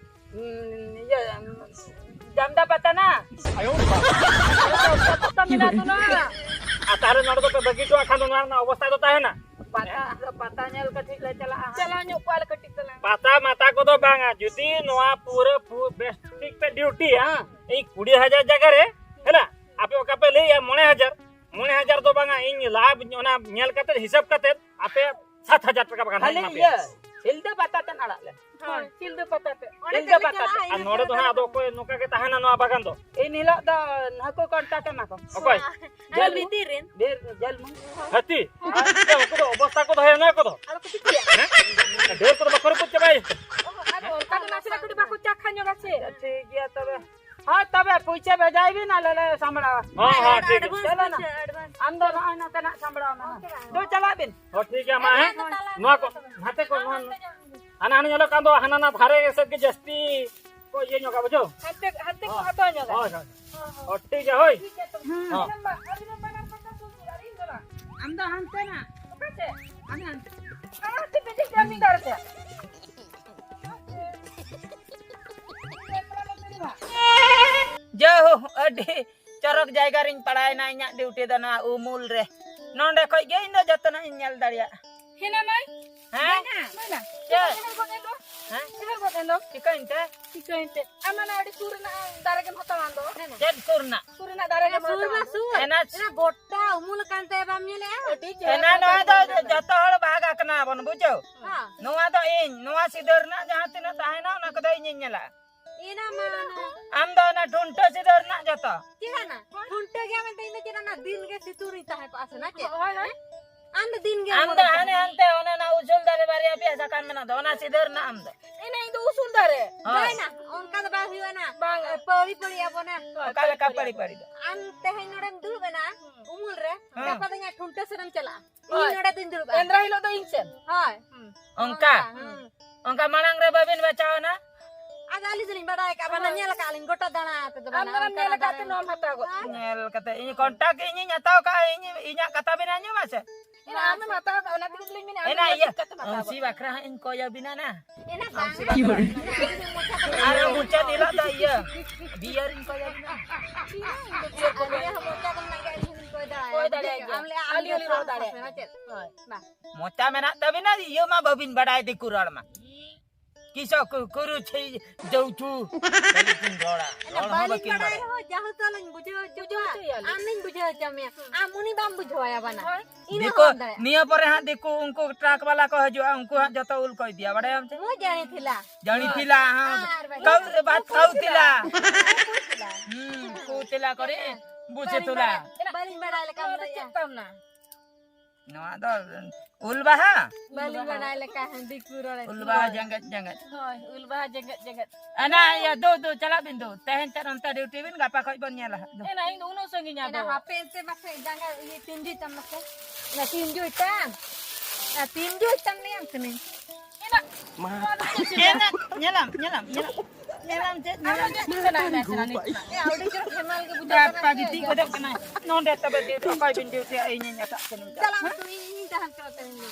ᱩᱸ, ᱤᱭᱟᱹ, ᱡᱟᱢᱫᱟ ᱯᱟᱛᱟ ᱱᱟ᱾ ᱟᱭᱳ ᱵᱟᱵᱟ᱾ ᱯᱟᱛᱟ ᱢᱮᱱᱟᱜ ᱛᱚ ᱱᱚᱣᱟ᱾ ᱟᱨ ᱛᱟᱦᱞᱮ ᱱᱚᱰᱮ ᱫᱚᱯᱮ ᱵᱟᱹᱜᱤ ᱦᱚᱴᱚ ᱠᱷᱟᱱ ᱫᱚ ᱱᱚᱣᱟ ᱨᱮᱱᱟᱜ ᱚᱵᱚᱥᱛᱟ ᱫᱚ ᱛᱟᱦᱮᱱᱟ? ᱯᱟᱛᱟ, ᱟᱫᱚ ᱯᱟᱛᱟ ᱧᱮᱞ ᱠᱟᱹᱴᱤᱡ ᱞᱮ ᱪᱟᱞᱟᱜᱼᱟ᱾ ᱪᱟᱞᱟᱣ ᱧᱚᱜ ᱠᱚᱜᱼᱟ ᱞᱮ ᱠᱟᱹᱴᱤᱡ ᱛᱟᱞᱟᱝ᱾ ᱯᱟᱛᱟ ᱢᱟᱛᱟ ᱠᱚᱫᱚ ᱵᱟᱝᱟ, ᱡᱩᱫᱤ ᱱᱚᱣᱟ ᱯᱩᱨᱟᱹ ᱯᱷᱩ-, ᱵᱮᱥ ᱴᱷᱤᱠ ᱯᱮ ᱰᱤᱭᱩᱴᱤᱭᱟ, ᱦᱮᱸ᱾ ᱤᱧ ᱠᱩᱲᱤ ᱦᱟᱡᱟᱨ ᱡᱟᱭᱜᱟ ᱨᱮ, ᱦᱮᱸ᱾ ᱦᱮᱸ, ᱟᱯᱮ ᱚᱠᱟ ᱯᱮ ᱞᱟᱹᱭᱮᱜᱼᱟ ᱢᱚᱬᱮ ᱦᱟᱡᱟᱨ, ᱢᱚᱬᱮ ᱦᱟᱡᱟᱨ ᱫᱚ ᱵᱟᱝᱟ, ᱤᱧ ᱞᱟᱵᱷ ᱚᱱᱟ ᱧᱮᱞ ᱠᱟᱛᱮ, ᱦᱤᱥᱟᱹᱵ ᱠᱟᱛᱮ ᱟᱯᱮ ᱥᱟᱛ ᱦᱟᱡᱟᱨ ᱴᱟᱠᱟ ᱵᱟᱠᱷᱟᱱ ᱠᱷᱟᱹᱞᱤ ᱦᱟᱸᱜ ᱤᱧ ᱮᱢᱟ ᱯᱮᱭᱟ᱾ ᱤᱭᱟᱹ, ᱥᱤᱞᱫᱟᱹ ᱯᱟᱛᱟ ᱛᱮ ᱟᱲᱟᱜ ᱞᱮ᱾ ᱦᱳᱭ, ᱥᱤᱞᱫᱟᱹ ᱯᱟᱛᱟ ᱛᱮ᱾ ᱚᱸᱰᱮ ᱥᱤᱞᱫᱟᱹ ᱯᱟᱛᱟ ᱛᱮ᱾ ᱟᱨ ᱱᱚᱰᱮ ᱫᱚ ᱦᱟᱸᱜ ᱟᱫᱚ ᱚᱠᱚᱭ ᱱᱚᱝᱠᱟ ᱜᱮ ᱛᱟᱦᱮᱱᱟ ᱱᱚᱣᱟ ᱵᱟᱜᱟᱱ ᱫᱚ? ᱮᱱ ᱦᱤᱞᱳᱜ ᱫᱚ ᱦᱟᱹᱠᱩ ᱠᱚᱱᱴᱟᱠ ᱮᱢᱟ ᱠᱚ᱾ ᱚᱠᱚᱭ? ᱟᱨ ᱡᱷᱟᱹᱞᱢᱩ᱾ ᱵᱷᱤᱛᱤᱨ ᱨᱮᱱ? ᱰᱷᱮᱨ ᱡᱷᱟᱹᱞᱢᱩ᱾ ᱦᱟᱹᱛᱤ? ᱦᱳᱭ᱾ ᱮ, ᱩᱱᱠᱩ ᱫᱚ ᱚᱵᱚᱥᱛᱟ ᱠᱚ ᱫᱚᱦᱚᱭᱟ ᱱᱚᱣᱟ ᱠᱚᱫᱚ? ᱟᱨ ᱠᱚ ᱪᱤᱠᱟᱹᱭᱟ? ᱦᱮᱸ? ᱰᱷᱮᱨ ᱠᱚᱫᱚ ᱵᱟᱠᱚ ᱨᱟᱹᱯᱩᱫ ᱪᱟᱵᱟᱭᱟ? ᱚᱦᱚᱸ, ᱟᱫᱚ ᱚᱱᱠᱟ ᱫᱚ ᱱᱟᱥᱮᱱᱟᱜ ᱠᱟᱹᱴᱤᱡ ᱵᱟᱠᱚ ᱪᱟᱠᱷᱟ ᱧᱚᱜᱟ ᱥᱮ? ᱴᱷᱤᱠ ᱜᱮᱭᱟ ᱛᱚᱵᱮ᱾ ᱦᱳᱭ, ᱛᱚᱵᱮ ᱯᱩᱭᱥᱟᱹ ᱵᱷᱮᱡᱟᱭ ᱵᱤᱱ, ᱟᱞᱮ ᱞᱮ ᱥᱟᱢᱵᱲᱟᱣᱟ᱾ ᱦᱚᱸ, ᱦᱚᱸ, ᱴᱷᱤᱠ᱾ ᱮᱰᱵᱷᱟᱱᱥ ᱪᱚᱞᱚ ᱱᱟ᱾ ᱯᱩᱭᱥᱟᱹ, ᱮᱰᱵᱷᱟᱱᱥ᱾ ᱟᱢ ᱫᱚ ᱱᱚᱜᱼᱚᱭ ᱱᱚᱛᱮᱱᱟᱜ ᱥᱟᱢᱵᱲᱟᱣ ᱢᱮ ᱱᱟ᱾ ᱫᱩ ᱪᱟᱞᱟᱜ ᱵᱤᱱ᱾ ᱦᱚᱸ, ᱴᱷᱤᱠ ᱜᱮᱭᱟ, ᱢᱟ, ᱦᱮᱸ᱾ ᱱᱚᱣᱟ ᱠᱚ, ᱱᱟᱛᱮ ᱠᱚ, ᱱᱚᱣᱟ ᱦᱟᱱᱟ ᱦᱟᱱᱟ ᱧᱮᱞᱚᱜ ᱠᱟᱱ ᱫᱚ, ᱦᱟᱱᱟ ᱱᱟ ᱫᱷᱟᱨᱮ ᱥᱮᱫ ᱜᱮ ᱡᱟᱹᱥᱛᱤ ᱠᱚ ᱤᱭᱟᱹ ᱧᱚᱜᱟ, ᱵᱩᱡᱷᱟᱹᱣ? ᱦᱟᱱᱛᱮ, ᱦᱟᱱᱛᱮ ᱠᱚ ᱦᱳᱭ᱾ ᱦᱟᱛᱟᱣ ᱧᱚᱜᱟ᱾ ᱦᱳᱭ, ᱦᱳᱭ᱾ ᱦᱚᱸ, ᱦᱚᱸ᱾ ᱚ, ᱴᱷᱤᱠ ᱜᱮᱭᱟ, ᱦᱳᱭ᱾ ᱴᱷᱤᱠ ᱜᱮᱭᱟ ᱛᱚᱵᱮ᱾ ᱦᱚᱸ᱾ ᱟᱹᱵᱤᱱ ᱢᱟ, ᱟᱹᱵᱤᱱ ᱢᱟ ᱢᱟᱲᱟᱝ ᱠᱷᱚᱱ ᱫᱚ ᱥᱩᱨ ᱟᱨ ᱤᱧ ᱫᱚ ᱵᱟᱝ᱾ ᱟᱢ ᱫᱚ ᱦᱟᱱᱛᱮ ᱱᱟ᱾ ᱚᱠᱟ ᱥᱮᱫ? ᱟᱢ ᱦᱟᱱᱛᱮ᱾ ᱟᱢ ᱦᱟᱱᱛᱮ ᱯᱮ ᱤᱫᱤ ᱠᱟᱹᱢᱤ ᱫᱟᱨ ᱥᱮᱫ᱾ ᱡᱟᱭᱦᱳᱠ, ᱟᱹᱰᱤ ᱪᱚᱨᱚᱠ ᱡᱟᱭᱜᱟ ᱨᱤᱧ ᱯᱟᱲᱟᱣᱮᱱᱟ᱾ ᱤᱧᱟᱹᱜ ᱰᱤᱭᱩᱴᱤ ᱫᱚ ᱱᱚᱣᱟ ᱩᱢᱩᱞ ᱨᱮ᱾ ᱱᱚᱸᱰᱮ ᱠᱷᱚᱡ ᱜᱮ ᱤᱧ ᱫᱚ ᱡᱚᱛᱚᱱᱟᱜ ᱤᱧ ᱧᱮᱞ ᱫᱟᱲᱮᱭᱟᱜᱼᱟ᱾ ᱦᱮᱱᱟ ᱢᱟᱹᱭ? ᱦᱮᱸ? ᱢᱮᱱᱟ᱾ ᱪᱮᱫ? ᱮᱦᱮᱞ ᱜᱚᱫ ᱮᱱ ᱫᱚ᱾ ᱦᱮᱸ? ᱮᱦᱮᱞ ᱜᱚᱫ ᱮᱱ ᱫᱚ᱾ ᱪᱤᱠᱟᱹᱭᱮᱱ ᱛᱮ? ᱪᱤᱠᱟᱹᱭᱮᱱ ᱛᱮ? ᱟᱢ ᱢᱟᱱᱮ ᱟᱹᱰᱤ ᱥᱩᱨ ᱨᱮᱱᱟᱜ ᱫᱟᱨᱮ ᱜᱮᱢ ᱦᱟᱛᱟᱣᱟ ᱟᱢ ᱫᱚ᱾ ᱦᱮᱸ᱾ ᱪᱮᱫ ᱥᱩᱨ ᱨᱮᱱᱟᱜ? ᱥᱩᱨ ᱨᱮᱱᱟᱜ ᱫᱟᱨᱮ ᱜᱮᱢ ᱥᱩᱨ ᱦᱟᱛᱟᱣᱟ ᱢᱟ ᱟᱢ ᱫᱚ᱾ ᱥᱩᱨ᱾ ᱮᱱᱟ ᱪᱮᱫ? ᱜᱚᱴᱟ ᱩᱢᱩᱞ ᱟᱠᱟᱱ ᱛᱟᱭᱟ, ᱵᱟᱢ ᱧᱮᱞᱮᱜᱼᱟ? ᱟᱹᱰᱤ ᱪᱮᱦᱨᱟ ᱮᱱᱟ ᱱᱚᱣᱟ ᱫᱚ ᱧᱮᱞᱚᱜ ᱠᱟᱱᱟ᱾ ᱡᱚᱛᱚ ᱦᱚᱲ ᱵᱷᱟᱜᱽ ᱟᱠᱟᱱᱟ ᱵᱚᱱ, ᱵᱩᱡᱷᱟᱹᱣ? ᱦᱮᱸ᱾ ᱱᱚᱣᱟ ᱫᱚ ᱤᱧ, ᱱᱚᱣᱟ ᱥᱤᱫᱟᱹ ᱨᱮᱱᱟᱜ ᱡᱟᱦᱟᱸ ᱛᱤᱱᱟᱹᱜ ᱛᱟᱦᱮᱱᱟ, ᱚᱱᱟ ᱠᱚᱫᱚ ᱤᱧᱤᱧ ᱧᱮᱞᱟ᱾ ᱮᱱᱟ ᱢᱟ ᱚᱱᱟ᱾ ᱟᱢ ᱫᱚ ᱚᱱᱟ ᱴᱷᱩᱱᱴᱟᱹ ᱥᱤᱫᱟᱹ ᱨᱮᱱᱟᱜ ᱡᱚᱛᱚ᱾ ᱪᱮᱫ ᱚᱱᱟ? ᱴᱷᱩᱱᱴᱟᱹ ᱜᱮ ᱢᱮᱱᱛᱮ ᱤᱧ ᱫᱚ ᱪᱮᱫ ᱚᱱᱟ ᱫᱤᱱ ᱜᱮ ᱥᱤᱛᱩᱝ ᱨᱤᱧ ᱛᱟᱦᱮᱸ ᱠᱚᱜᱼᱟ ᱥᱮ ᱱᱟ ᱪᱮᱫ? ᱦᱳᱭ, ᱦᱳᱭ᱾ ᱟᱢ ᱫᱚ ᱫᱤᱱ ᱜᱮ ᱟᱢ ᱩᱢᱩᱞ ᱫᱚ ᱨᱮ ᱦᱟᱱᱮ ᱛᱟᱦᱮᱱ᱾ ᱦᱟᱱᱛᱮ ᱚᱱᱮ ᱚᱱᱟ ᱩᱥᱩᱞ ᱫᱟᱨᱮ ᱵᱟᱨᱭᱟ ᱯᱮᱭᱟ ᱥᱟᱠᱟᱢ ᱢᱮᱱᱟᱜ ᱫᱚ, ᱚᱱᱟ ᱥᱤᱫᱟᱹ ᱨᱮᱱᱟᱜ ᱟᱢ ᱫᱚ᱾ ᱮᱱᱟ ᱤᱧ ᱫᱚ ᱩᱥᱩᱞ ᱫᱟᱨᱮ᱾ ᱦᱳᱭ᱾ ᱵᱟᱭ ᱱᱟ, ᱚᱱᱠᱟ ᱫᱚ ᱵᱟᱝ ᱦᱩᱭᱩᱜᱼᱟ ᱱᱟ᱾ ᱵᱟᱝ᱾ ᱯᱟᱹᱲᱤ ᱯᱟᱹᱲᱤ ᱟᱵᱚ ᱱᱟ᱾ ᱚᱠᱟ ᱞᱮᱠᱟ ᱯᱟᱹᱲᱤ ᱯᱟᱹᱲᱤ ᱫᱚ? ᱟᱢ ᱛᱮᱦᱮᱧ ᱱᱚᱰᱮᱢ ᱫᱩᱲᱩᱵ ᱮᱱᱟ, ᱦᱩᱸ᱾ ᱩᱢᱩᱞ ᱨᱮ, ᱦᱮᱸ᱾ ᱜᱟᱯᱟ ᱫᱚ ᱤᱧᱟᱹᱜ ᱴᱷᱩᱱᱴᱟᱹ ᱥᱮᱫ ᱮᱢ ᱪᱟᱞᱟᱜᱼᱟ᱾ ᱦᱳᱭ᱾ ᱤᱧ ᱱᱚᱰᱮ ᱫᱩᱧ ᱫᱩᱲᱩᱵᱼᱟ᱾ ᱮᱱᱫᱨᱟ ᱦᱤᱞᱳᱜ ᱫᱚ ᱤᱧ ᱥᱮᱱ᱾ ᱦᱳᱭ᱾ ᱦᱩᱸ᱾ ᱚᱱᱠᱟ? ᱦᱩᱸ᱾ ᱚᱱᱠᱟ ᱢᱟᱲᱟᱝ ᱨᱮ ᱵᱟᱹᱵᱤᱱ ᱵᱟᱪᱷᱟᱣ ᱮᱱᱟ? ᱟᱫᱚ ᱟᱹᱞᱤᱧ ᱫᱚᱞᱤᱧ ᱵᱟᱰᱟᱭ ᱠᱟᱜᱼᱟ, ᱵᱟᱝ ᱦᱳᱭ᱾ ᱧᱮᱞ ᱠᱟᱜᱼᱟ ᱞᱤᱧ, ᱜᱚᱴᱟ ᱫᱟᱬᱟ ᱟᱛᱮ ᱫᱚ ᱟᱢ ᱵᱟᱝᱟ, ᱫᱚ ᱚᱱᱠᱟ ᱧᱮᱞ ᱫᱟᱬᱟ ᱠᱟᱜ ᱛᱮ ᱫᱟᱬᱟ᱾ ᱱᱚᱣᱟᱢ ᱦᱟᱛᱟᱣ ᱜᱚᱫ ᱦᱮᱸ? ᱠᱮᱫᱟ᱾ ᱧᱮᱞ ᱠᱟᱛᱮ ᱤᱧ ᱠᱚᱱᱴᱟᱠᱴ ᱤᱧᱤᱧ ᱦᱟᱛᱟᱣ ᱠᱟᱜᱼᱟ, ᱤᱧ, ᱤᱧᱟᱹᱜ ᱠᱟᱛᱷᱟ ᱵᱤᱱ ᱟᱸᱡᱚᱢᱟ ᱥᱮ? ᱮᱱᱟ ᱟᱢᱮᱢ ᱦᱟᱛᱟᱣ ᱠᱟᱜᱼᱟ, ᱚᱱᱟ ᱛᱮᱜᱮ ᱛᱚᱞᱤᱧ ᱢᱮᱱᱟ, ᱟᱢ ᱮᱱᱟ ᱫᱚ ᱤᱭᱟᱹ, ᱪᱤᱠᱟᱹᱛᱮᱢ ᱦᱟᱛᱟᱣ ᱜᱚᱫ ᱩᱱᱥᱤ ᱠᱮᱫᱟ? ᱵᱟᱠᱷᱨᱟ ᱦᱟᱸᱜ ᱤᱧ ᱠᱚᱭ ᱟᱹᱵᱤᱱᱟ ᱱᱟ᱾ ᱮᱱᱟ ᱵᱟᱝ᱾ ᱟᱨ ᱢᱩᱪᱟᱹᱫ ᱦᱤᱞᱳᱜ ᱫᱚ ᱤᱭᱟᱹ, ᱵᱤᱭᱟᱨ ᱤᱧ ᱠᱚᱭ ᱟᱹᱵᱤᱱᱟ᱾ ᱤᱧ ᱫᱚ ᱵᱤᱭᱟᱨ ᱠᱚ ᱟᱞᱮ ᱦᱚᱸ ᱢᱚᱪᱟ ᱠᱚ ᱢᱮᱱᱟᱜ ᱜᱮᱭᱟ, ᱤᱧ ᱦᱚᱸᱧ ᱠᱚᱭ ᱫᱟᱲᱮᱭᱟᱜᱼᱟ᱾ ᱠᱚᱭ ᱫᱟᱲᱮᱭᱟᱜ ᱜᱮᱭᱟ᱾ ᱟᱢ ᱞᱮ ᱟᱢ ᱟᱹᱞᱤ ᱫᱚ ᱩᱞᱤ ᱨᱚᱲ ᱥᱟᱦᱟᱣ ᱫᱟᱲᱮᱭᱟᱜ ᱥᱟᱦᱟᱣ ᱜᱮᱭᱟ᱾ ᱪᱮᱫ? ᱦᱳᱭ᱾ ᱵᱟ᱾ ᱢᱚᱪᱟ ᱢᱮᱱᱟᱜ ᱛᱟᱹᱵᱤᱱᱟ, ᱤᱭᱟᱹ ᱢᱟ ᱵᱟᱹᱵᱤᱱ ᱵᱟᱰᱟᱭ, ᱫᱤᱠᱩ ᱨᱚᱲ ᱢᱟ᱾ ᱠᱤᱥᱟ ᱠᱩ-, ᱠᱩᱨᱩ ᱪᱷᱤ ᱡᱟᱹᱣᱪᱩ᱾ ᱵᱟᱹᱞᱤ ᱠᱤᱱ ᱨᱚᱲᱟ᱾ ᱮᱱᱟ ᱨᱚᱲ ᱦᱚᱸ ᱵᱟᱹᱞᱤᱧ ᱵᱟᱹᱠᱤᱱ ᱵᱟᱰᱟᱭ ᱵᱟᱲᱟᱭᱟ᱾ ᱨᱮᱦᱚᱸ, ᱡᱟᱦᱩ ᱛᱟᱞᱟᱧ ᱵᱩᱡᱷᱟᱹᱣ ᱦᱚᱪᱚ ᱵᱩᱡᱷᱟᱹᱣ ᱠᱚᱣᱟ᱾ ᱦᱚᱪᱚᱭᱟᱞᱤᱧ᱾ ᱟᱢᱤᱧ ᱵᱩᱡᱷᱟᱹᱣ ᱦᱚᱪᱚ ᱢᱮᱭᱟ᱾ ᱦᱩᱸ᱾ ᱟᱢ ᱩᱱᱤ ᱵᱟᱢ ᱵᱩᱡᱷᱟᱹᱣᱟᱭᱟ ᱵᱟᱱᱟ᱾ ᱦᱳᱭ᱾ ᱤᱧ ᱫᱤᱠᱩ, ᱦᱚᱸ ᱵᱟᱢ ᱫᱟᱲᱮᱭᱟᱜᱼᱟ᱾ ᱱᱤᱭᱟᱹ ᱯᱚᱨᱮ ᱦᱟᱸᱜ ᱫᱤᱠᱩ ᱩᱱᱠᱩ ᱴᱨᱟᱠ ᱵᱟᱞᱟ ᱠᱚ ᱦᱤᱡᱩᱜᱼᱟ, ᱩᱱᱠᱩ ᱦᱟᱸᱜ ᱡᱚᱛᱚ ᱩᱞ ᱠᱚ ᱤᱫᱤᱭᱟ, ᱵᱟᱰᱟᱭᱟᱢ ᱪᱮ? ᱢᱩ ᱡᱟᱹᱱᱤ ᱛᱷᱤᱞᱟ᱾ ᱡᱟᱹᱱᱤ ᱦᱳᱭ᱾ ᱛᱷᱤᱞᱟ, ᱦᱚᱸ᱾ ᱟᱨ ᱵᱟᱠᱷᱟᱱ ᱠᱟᱹᱣ ᱨᱮ ᱵᱟᱫ ᱠᱟᱹᱣ ᱛᱷᱤᱞᱟ᱾ ᱦᱩᱸ, ᱠᱟᱹᱣ ᱛᱷᱤᱞᱟ ᱠᱚᱨᱮ ᱵᱩᱡᱷᱟᱹ ᱵᱟᱹᱞᱤᱧ ᱛᱷᱩᱞᱟ᱾ ᱵᱟᱲᱟᱭ, ᱵᱟᱹᱞᱤᱧ ᱵᱟᱲᱟᱭ ᱞᱮᱠᱟ ᱱᱚᱣᱟ ᱫᱚ ᱪᱮᱫ ᱞᱟᱹᱭᱟ᱾ ᱛᱟᱢ ᱱᱟ? ᱱᱚᱣᱟ ᱫᱚ ᱩᱞ ᱵᱟᱦᱟ? ᱵᱟᱹᱞᱤᱧ ᱵᱟᱲᱟᱭ ᱞᱮᱠᱟ, ᱦᱮᱸ, ᱫᱤᱠᱩ ᱨᱚᱲ ᱩᱞ ᱛᱮ᱾ ᱵᱟᱦᱟ ᱦᱳᱭ᱾ ᱡᱮᱜᱮᱫ ᱡᱮᱜᱮᱫ᱾ ᱦᱳᱭ, ᱩᱞ ᱵᱟᱦᱟ ᱡᱮᱜᱮᱫ ᱡᱮᱜᱮᱫ᱾ ᱮᱱᱟ, ᱤᱭᱟᱹ, ᱫᱩ, ᱫᱩ, ᱪᱟᱞᱟᱜ ᱵᱤᱱ ᱫᱩ᱾ ᱛᱮᱦᱮᱧ ᱛᱮᱫ ᱚᱱᱛᱮ ᱰᱤᱭᱩᱴᱤ ᱵᱤᱱ, ᱜᱟᱯᱟ ᱠᱷᱚᱡ ᱵᱚᱱ ᱧᱮᱞᱟ ᱦᱟᱸᱜ ᱫᱩ᱾ ᱮᱱᱟ, ᱤᱧ ᱫᱚ ᱩᱱᱟᱹᱜ ᱥᱟᱺᱜᱤᱧᱟ ᱮᱱᱟ ᱫᱚ᱾ ᱦᱟᱯᱮ ᱮᱱᱛᱮ ᱢᱟᱥᱮ ᱡᱟᱸᱜᱟ ᱤᱭᱟᱹ ᱛᱤᱸᱡᱩᱭ ᱛᱟᱢ ᱢᱟᱥᱮ᱾ ᱮᱱᱟ ᱛᱤᱸᱡᱩᱭ ᱛᱟᱢ᱾ ᱮᱱᱟ ᱛᱤᱸᱡᱩᱭ ᱛᱟᱢ ᱞᱟᱹᱭᱟᱢ ᱠᱟᱹᱱᱟᱹᱧ᱾ ᱮᱱᱟ᱾ ᱧᱮᱞᱟᱢ, ᱧᱮᱞᱟᱢ, ᱧᱮᱞᱟᱢ, ᱧᱮᱞᱟᱢ᱾ ᱧᱮᱞᱟᱢ ᱪᱮᱫ, ᱧᱮᱞᱟᱢ ᱪᱮᱫ? ᱱᱤᱛᱚᱜ ᱱᱟᱜ ᱱᱟᱥᱮᱱᱟᱜ ᱱᱤᱛᱚᱜ ᱱᱟᱜ᱾ ᱮ, ᱟᱹᱰᱤ ᱡᱳᱨ ᱦᱮᱢᱟᱞ ᱜᱮ ᱵᱩᱡᱷᱟᱹᱜ ᱠᱟᱱᱟ ᱥᱮ᱾ ᱜᱤᱛᱤᱡ ᱜᱚᱫᱚᱜ ᱠᱟᱱᱟᱭ᱾ ᱱᱚᱰᱮ ᱛᱚᱵᱮ ᱰᱤᱭᱩᱴᱤ, ᱚᱠᱚᱭ ᱵᱤᱱ ᱰᱤᱭᱩᱴᱤᱭᱟ? ᱤᱧᱤᱧ ᱮᱴᱟᱜ ᱥᱮᱱ ᱤᱧ ᱪᱟᱞᱟᱜ ᱪᱟᱞᱟᱜᱼᱟ᱾ ᱢᱮ, ᱤᱧ, ᱤᱧ ᱛᱟᱦᱮᱱ ᱠᱟᱱᱟ ᱛᱮᱦᱮᱧ ᱫᱚ᱾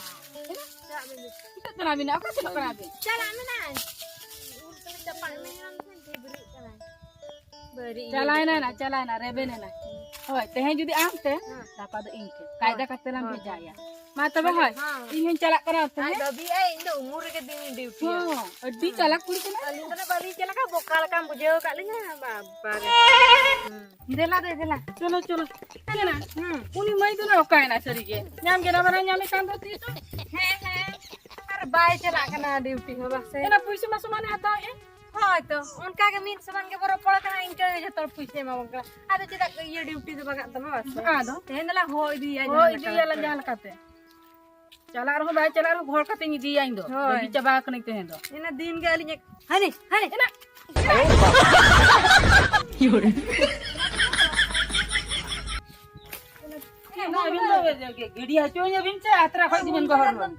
ᱪᱟᱞᱟᱜ ᱢᱮ, ᱤᱧ᱾ ᱪᱮᱫ ᱠᱟᱱᱟ ᱵᱤᱱ? ᱚᱠᱟ ᱥᱮᱱᱚᱜ ᱠᱟᱱᱟ ᱵᱤᱱ? ᱪᱟᱞᱟᱜ ᱢᱮ ᱱᱟ᱾ ᱩᱨ ᱛᱮ ᱪᱟᱯᱟᱫ ᱢᱮ, ᱧᱮᱞᱟᱢ ᱥᱮ ᱰᱤᱵᱨᱤᱜ ᱠᱟᱱᱟᱭ᱾ ᱵᱟᱹᱨᱤ ᱤᱭᱟᱹ ᱪᱟᱞᱟᱭᱱᱟ ᱞᱮᱠᱟ ᱱᱟ, ᱜᱮ᱾ ᱪᱟᱞᱟᱭᱱᱟ, ᱨᱮᱵᱮᱱ ᱮᱱᱟ᱾ ᱦᱳᱭ, ᱛᱮᱦᱮᱧ ᱡᱩᱫᱤ ᱟᱢ ᱛᱮ, ᱦᱮᱸ᱾ ᱜᱟᱯᱟ ᱫᱚ ᱤᱧ ᱛᱮ᱾ ᱦᱳᱭ᱾ ᱠᱟᱭᱫᱟ ᱠᱟᱛᱮ ᱞᱟᱝ ᱦᱳᱭ᱾ ᱵᱷᱮᱡᱟᱭᱟ᱾ ᱢᱟ ᱛᱚᱵᱮ ᱦᱳᱭ, ᱦᱳᱭ᱾ ᱦᱮᱸ᱾ ᱤᱧ ᱦᱚᱸᱧ ᱪᱟᱞᱟᱜ ᱠᱟᱱᱟ ᱛᱮ, ᱟᱡ ᱦᱮᱸ? ᱵᱟᱹᱵᱤ ᱟᱭ, ᱤᱧ ᱫᱚ ᱩᱢᱩᱞ ᱨᱮᱜᱮ ᱫᱤᱱᱤᱧ ᱰᱤᱭᱩᱴᱤᱭᱟ᱾ ᱦᱚᱸ, ᱟᱹᱰᱤ ᱦᱮᱸ᱾ ᱪᱟᱞᱟᱠ ᱠᱩᱲᱤ ᱠᱟᱱᱟᱭ᱾ ᱟᱹᱞᱤᱧ ᱫᱚ ᱱᱟᱜ ᱵᱟᱹᱞᱤᱧ ᱪᱟᱞᱟᱜᱼᱟ, ᱵᱚᱠᱟ ᱞᱮᱠᱟᱢ ᱵᱩᱡᱷᱟᱹᱣ ᱟᱠᱟᱫ ᱞᱤᱧᱟ, ᱵᱟᱵᱟ ᱨᱮ᱾ ᱦᱩᱸ᱾ ᱫᱮᱞᱟ ᱫᱮ, ᱫᱮᱞᱟ᱾ ᱪᱚᱞᱚ, ᱪᱚᱞᱚ᱾ ᱪᱮᱫ ᱠᱟᱱᱟ? ᱦᱩᱸ᱾ ᱩᱱᱤ ᱢᱟᱹᱭ ᱫᱚ ᱱᱟᱜ ᱚᱠᱟᱭᱮᱱᱟ ᱥᱟᱹᱨᱤ ᱜᱮ? ᱧᱟᱢ ᱜᱮ ᱱᱟᱜ ᱵᱟᱭ ᱧᱟᱢᱮ ᱠᱟᱱ ᱫᱚ ᱛᱤᱥ ᱦᱚᱸ᱾ ᱦᱮᱸ, ᱦᱮᱸ᱾ ᱟᱨ ᱵᱟᱭ ᱪᱟᱞᱟᱜ ᱠᱟᱱᱟ ᱰᱤᱭᱩᱴᱤ ᱦᱚᱸ, ᱵᱟᱥᱮ᱾ ᱮᱱᱟ ᱯᱩᱭᱥᱟᱹ ᱢᱟ ᱥᱚᱢᱟᱱᱮ ᱦᱟᱛᱟᱣᱮᱫᱼᱟ᱾ ᱦᱳᱭ ᱛᱚ, ᱚᱱᱠᱟ ᱜᱮ ᱢᱤᱫ ᱥᱚᱢᱟᱱ ᱜᱮ ᱵᱚ ᱨᱚᱯᱚᱲ ᱠᱟᱱᱟ, ᱤᱱᱠᱟᱹ ᱜᱮ ᱡᱚᱛᱚ ᱦᱚᱲ ᱯᱩᱭᱥᱟᱹ ᱮᱢᱟ ᱵᱚᱱ ᱠᱟᱱᱟ᱾ ᱟᱫᱚ ᱪᱮᱫᱟᱜ ᱤᱭᱟᱹ ᱰᱤᱭᱩᱴᱤ ᱫᱚ ᱵᱟᱜᱟᱜ ᱛᱟᱢᱟ, ᱵᱟᱥᱮ? ᱟᱫᱚ? ᱛᱮᱦᱮᱧ ᱫᱚᱞᱟᱝ ᱦᱚᱦᱚ ᱤᱫᱤᱭᱟ ᱦᱚᱦᱚ ᱡᱟᱦᱟᱸ ᱞᱮᱠᱟ ᱤᱫᱤᱭᱟᱞᱟᱝ ᱠᱟᱛᱮ᱾ ᱡᱟᱦᱟᱸ ᱞᱮᱠᱟᱛᱮ᱾ ᱪᱟᱞᱟᱜ ᱨᱮᱦᱚᱸ ᱵᱟᱭ ᱪᱟᱞᱟᱜ ᱨᱮᱦᱚᱸ ᱜᱷᱚᱲ ᱠᱟᱛᱮᱧ ᱤᱫᱤᱭᱟ ᱤᱧ ᱫᱚ᱾ ᱦᱳᱭ᱾ ᱵᱟᱹᱜᱤ ᱪᱟᱵᱟ ᱟᱠᱟᱱᱟᱹᱧ ᱛᱮᱦᱮᱧ ᱫᱚ᱾ ᱤᱱᱟᱹ ᱫᱤᱱ ᱜᱮ ᱟᱹᱞᱤᱧ ᱮᱠ-, ᱦᱟᱹᱱᱤ, ᱦᱟᱹᱱᱤ᱾ ᱤᱱᱟᱹ᱾ ᱤᱱᱟᱹ ᱟᱹᱵᱤᱱ ᱫᱚ ᱜᱤᱰᱤ ᱦᱚᱪᱚᱧ ᱟᱹᱵᱤᱱ ᱥᱮ ᱟᱛᱨᱟ ᱠᱷᱚᱡ ᱜᱮᱵᱤᱱ ᱜᱚᱦᱚᱲ ᱨᱩᱣᱟᱹᱲ?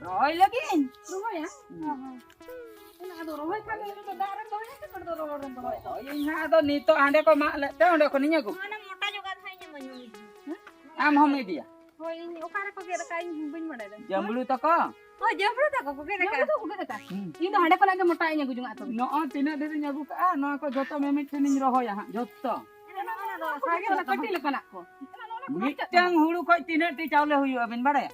ᱨᱚᱦᱚᱭ ᱞᱟᱹᱜᱤᱫ᱾ ᱨᱚᱦᱚᱭᱟ? ᱦᱩᱸ᱾ ᱚᱱᱟ ᱟᱫᱚ ᱨᱚᱦᱚᱭ ᱠᱷᱟᱱ ᱫᱚ ᱫᱟᱜ ᱨᱮᱢ ᱨᱚᱦᱚᱭᱟ ᱥᱮ ᱫᱚ ᱨᱚᱦᱚᱲ ᱨᱮᱢ ᱨᱚᱦᱚᱭᱟ? ᱦᱳᱭ, ᱤᱧ ᱦᱟᱸᱜ ᱟᱫᱚ ᱱᱤᱛᱚᱜ ᱦᱟᱸᱰᱮ ᱠᱚ ᱢᱟᱜ ᱞᱮᱫ ᱛᱮ ᱚᱸᱰᱮ ᱠᱷᱚᱱᱤᱧ ᱟᱹᱜᱩ᱾ ᱚᱱᱟ ᱢᱚᱴᱟ ᱧᱚᱜᱟᱜ ᱫᱚ ᱦᱟᱸᱜ ᱤᱧ ᱮᱢᱟᱹᱧ ᱢᱮ᱾ ᱟᱢ ᱦᱚᱸᱢ ᱤᱫᱤᱭᱟ? ᱦᱳᱭ, ᱤᱧ ᱚᱠᱟ ᱨᱮᱠᱚ ᱜᱮᱫ ᱟᱠᱟᱫ ᱤᱧ ᱵᱟᱹᱧ ᱵᱟᱲᱟᱭ ᱫᱟ᱾ ᱡᱟᱢᱵᱽᱲᱩ ᱛᱟᱠᱚ? ᱦᱳᱭ, ᱡᱟᱢᱵᱽᱲᱩ ᱛᱟᱠᱚ ᱠᱚ ᱜᱮᱫ ᱟᱠᱟᱫ᱾ ᱡᱟᱢᱵᱽᱲᱩ ᱛᱟᱠᱚ ᱜᱮᱫ ᱟᱠᱟᱫ? ᱦᱩᱸ᱾ ᱤᱧ ᱫᱚ ᱦᱟᱸᱰᱮ ᱠᱷᱚᱱᱟᱜ ᱜᱮ ᱢᱚᱴᱟ ᱤᱧ ᱟᱹᱜᱩ ᱡᱚᱝᱟᱜ ᱛᱚᱵᱮ᱾ ᱱᱚᱜᱼᱚᱭ ᱛᱤᱱᱟᱹᱜ ᱰᱷᱮᱨ ᱤᱧ ᱟᱹᱜᱩ ᱠᱟᱜᱼᱟ, ᱱᱚᱣᱟ ᱠᱚ ᱡᱚᱛᱚ ᱢᱤᱢᱤᱫ ᱴᱷᱮᱱᱤᱧ ᱨᱚᱦᱚᱭᱟ ᱦᱟᱸᱜ, ᱡᱚᱛᱚ᱾ ᱚᱱᱟ ᱫᱚ ᱥᱟᱜᱮᱱ ᱫᱚ ᱠᱟᱹᱴᱤᱡ ᱞᱮᱠᱟᱱᱟᱜ ᱠᱚ᱾ ᱚᱱᱟ ᱫᱚ ᱚᱱᱟ ᱠᱚ ᱢᱤᱫᱴᱟᱝ ᱦᱩᱲᱩ ᱠᱷᱚᱡ ᱛᱤᱱᱟᱹᱜ ᱴᱤ ᱪᱟᱣᱞᱮ ᱦᱩᱭᱩᱜᱼᱟ ᱵᱤᱱ ᱵᱟᱲᱟᱭᱟ?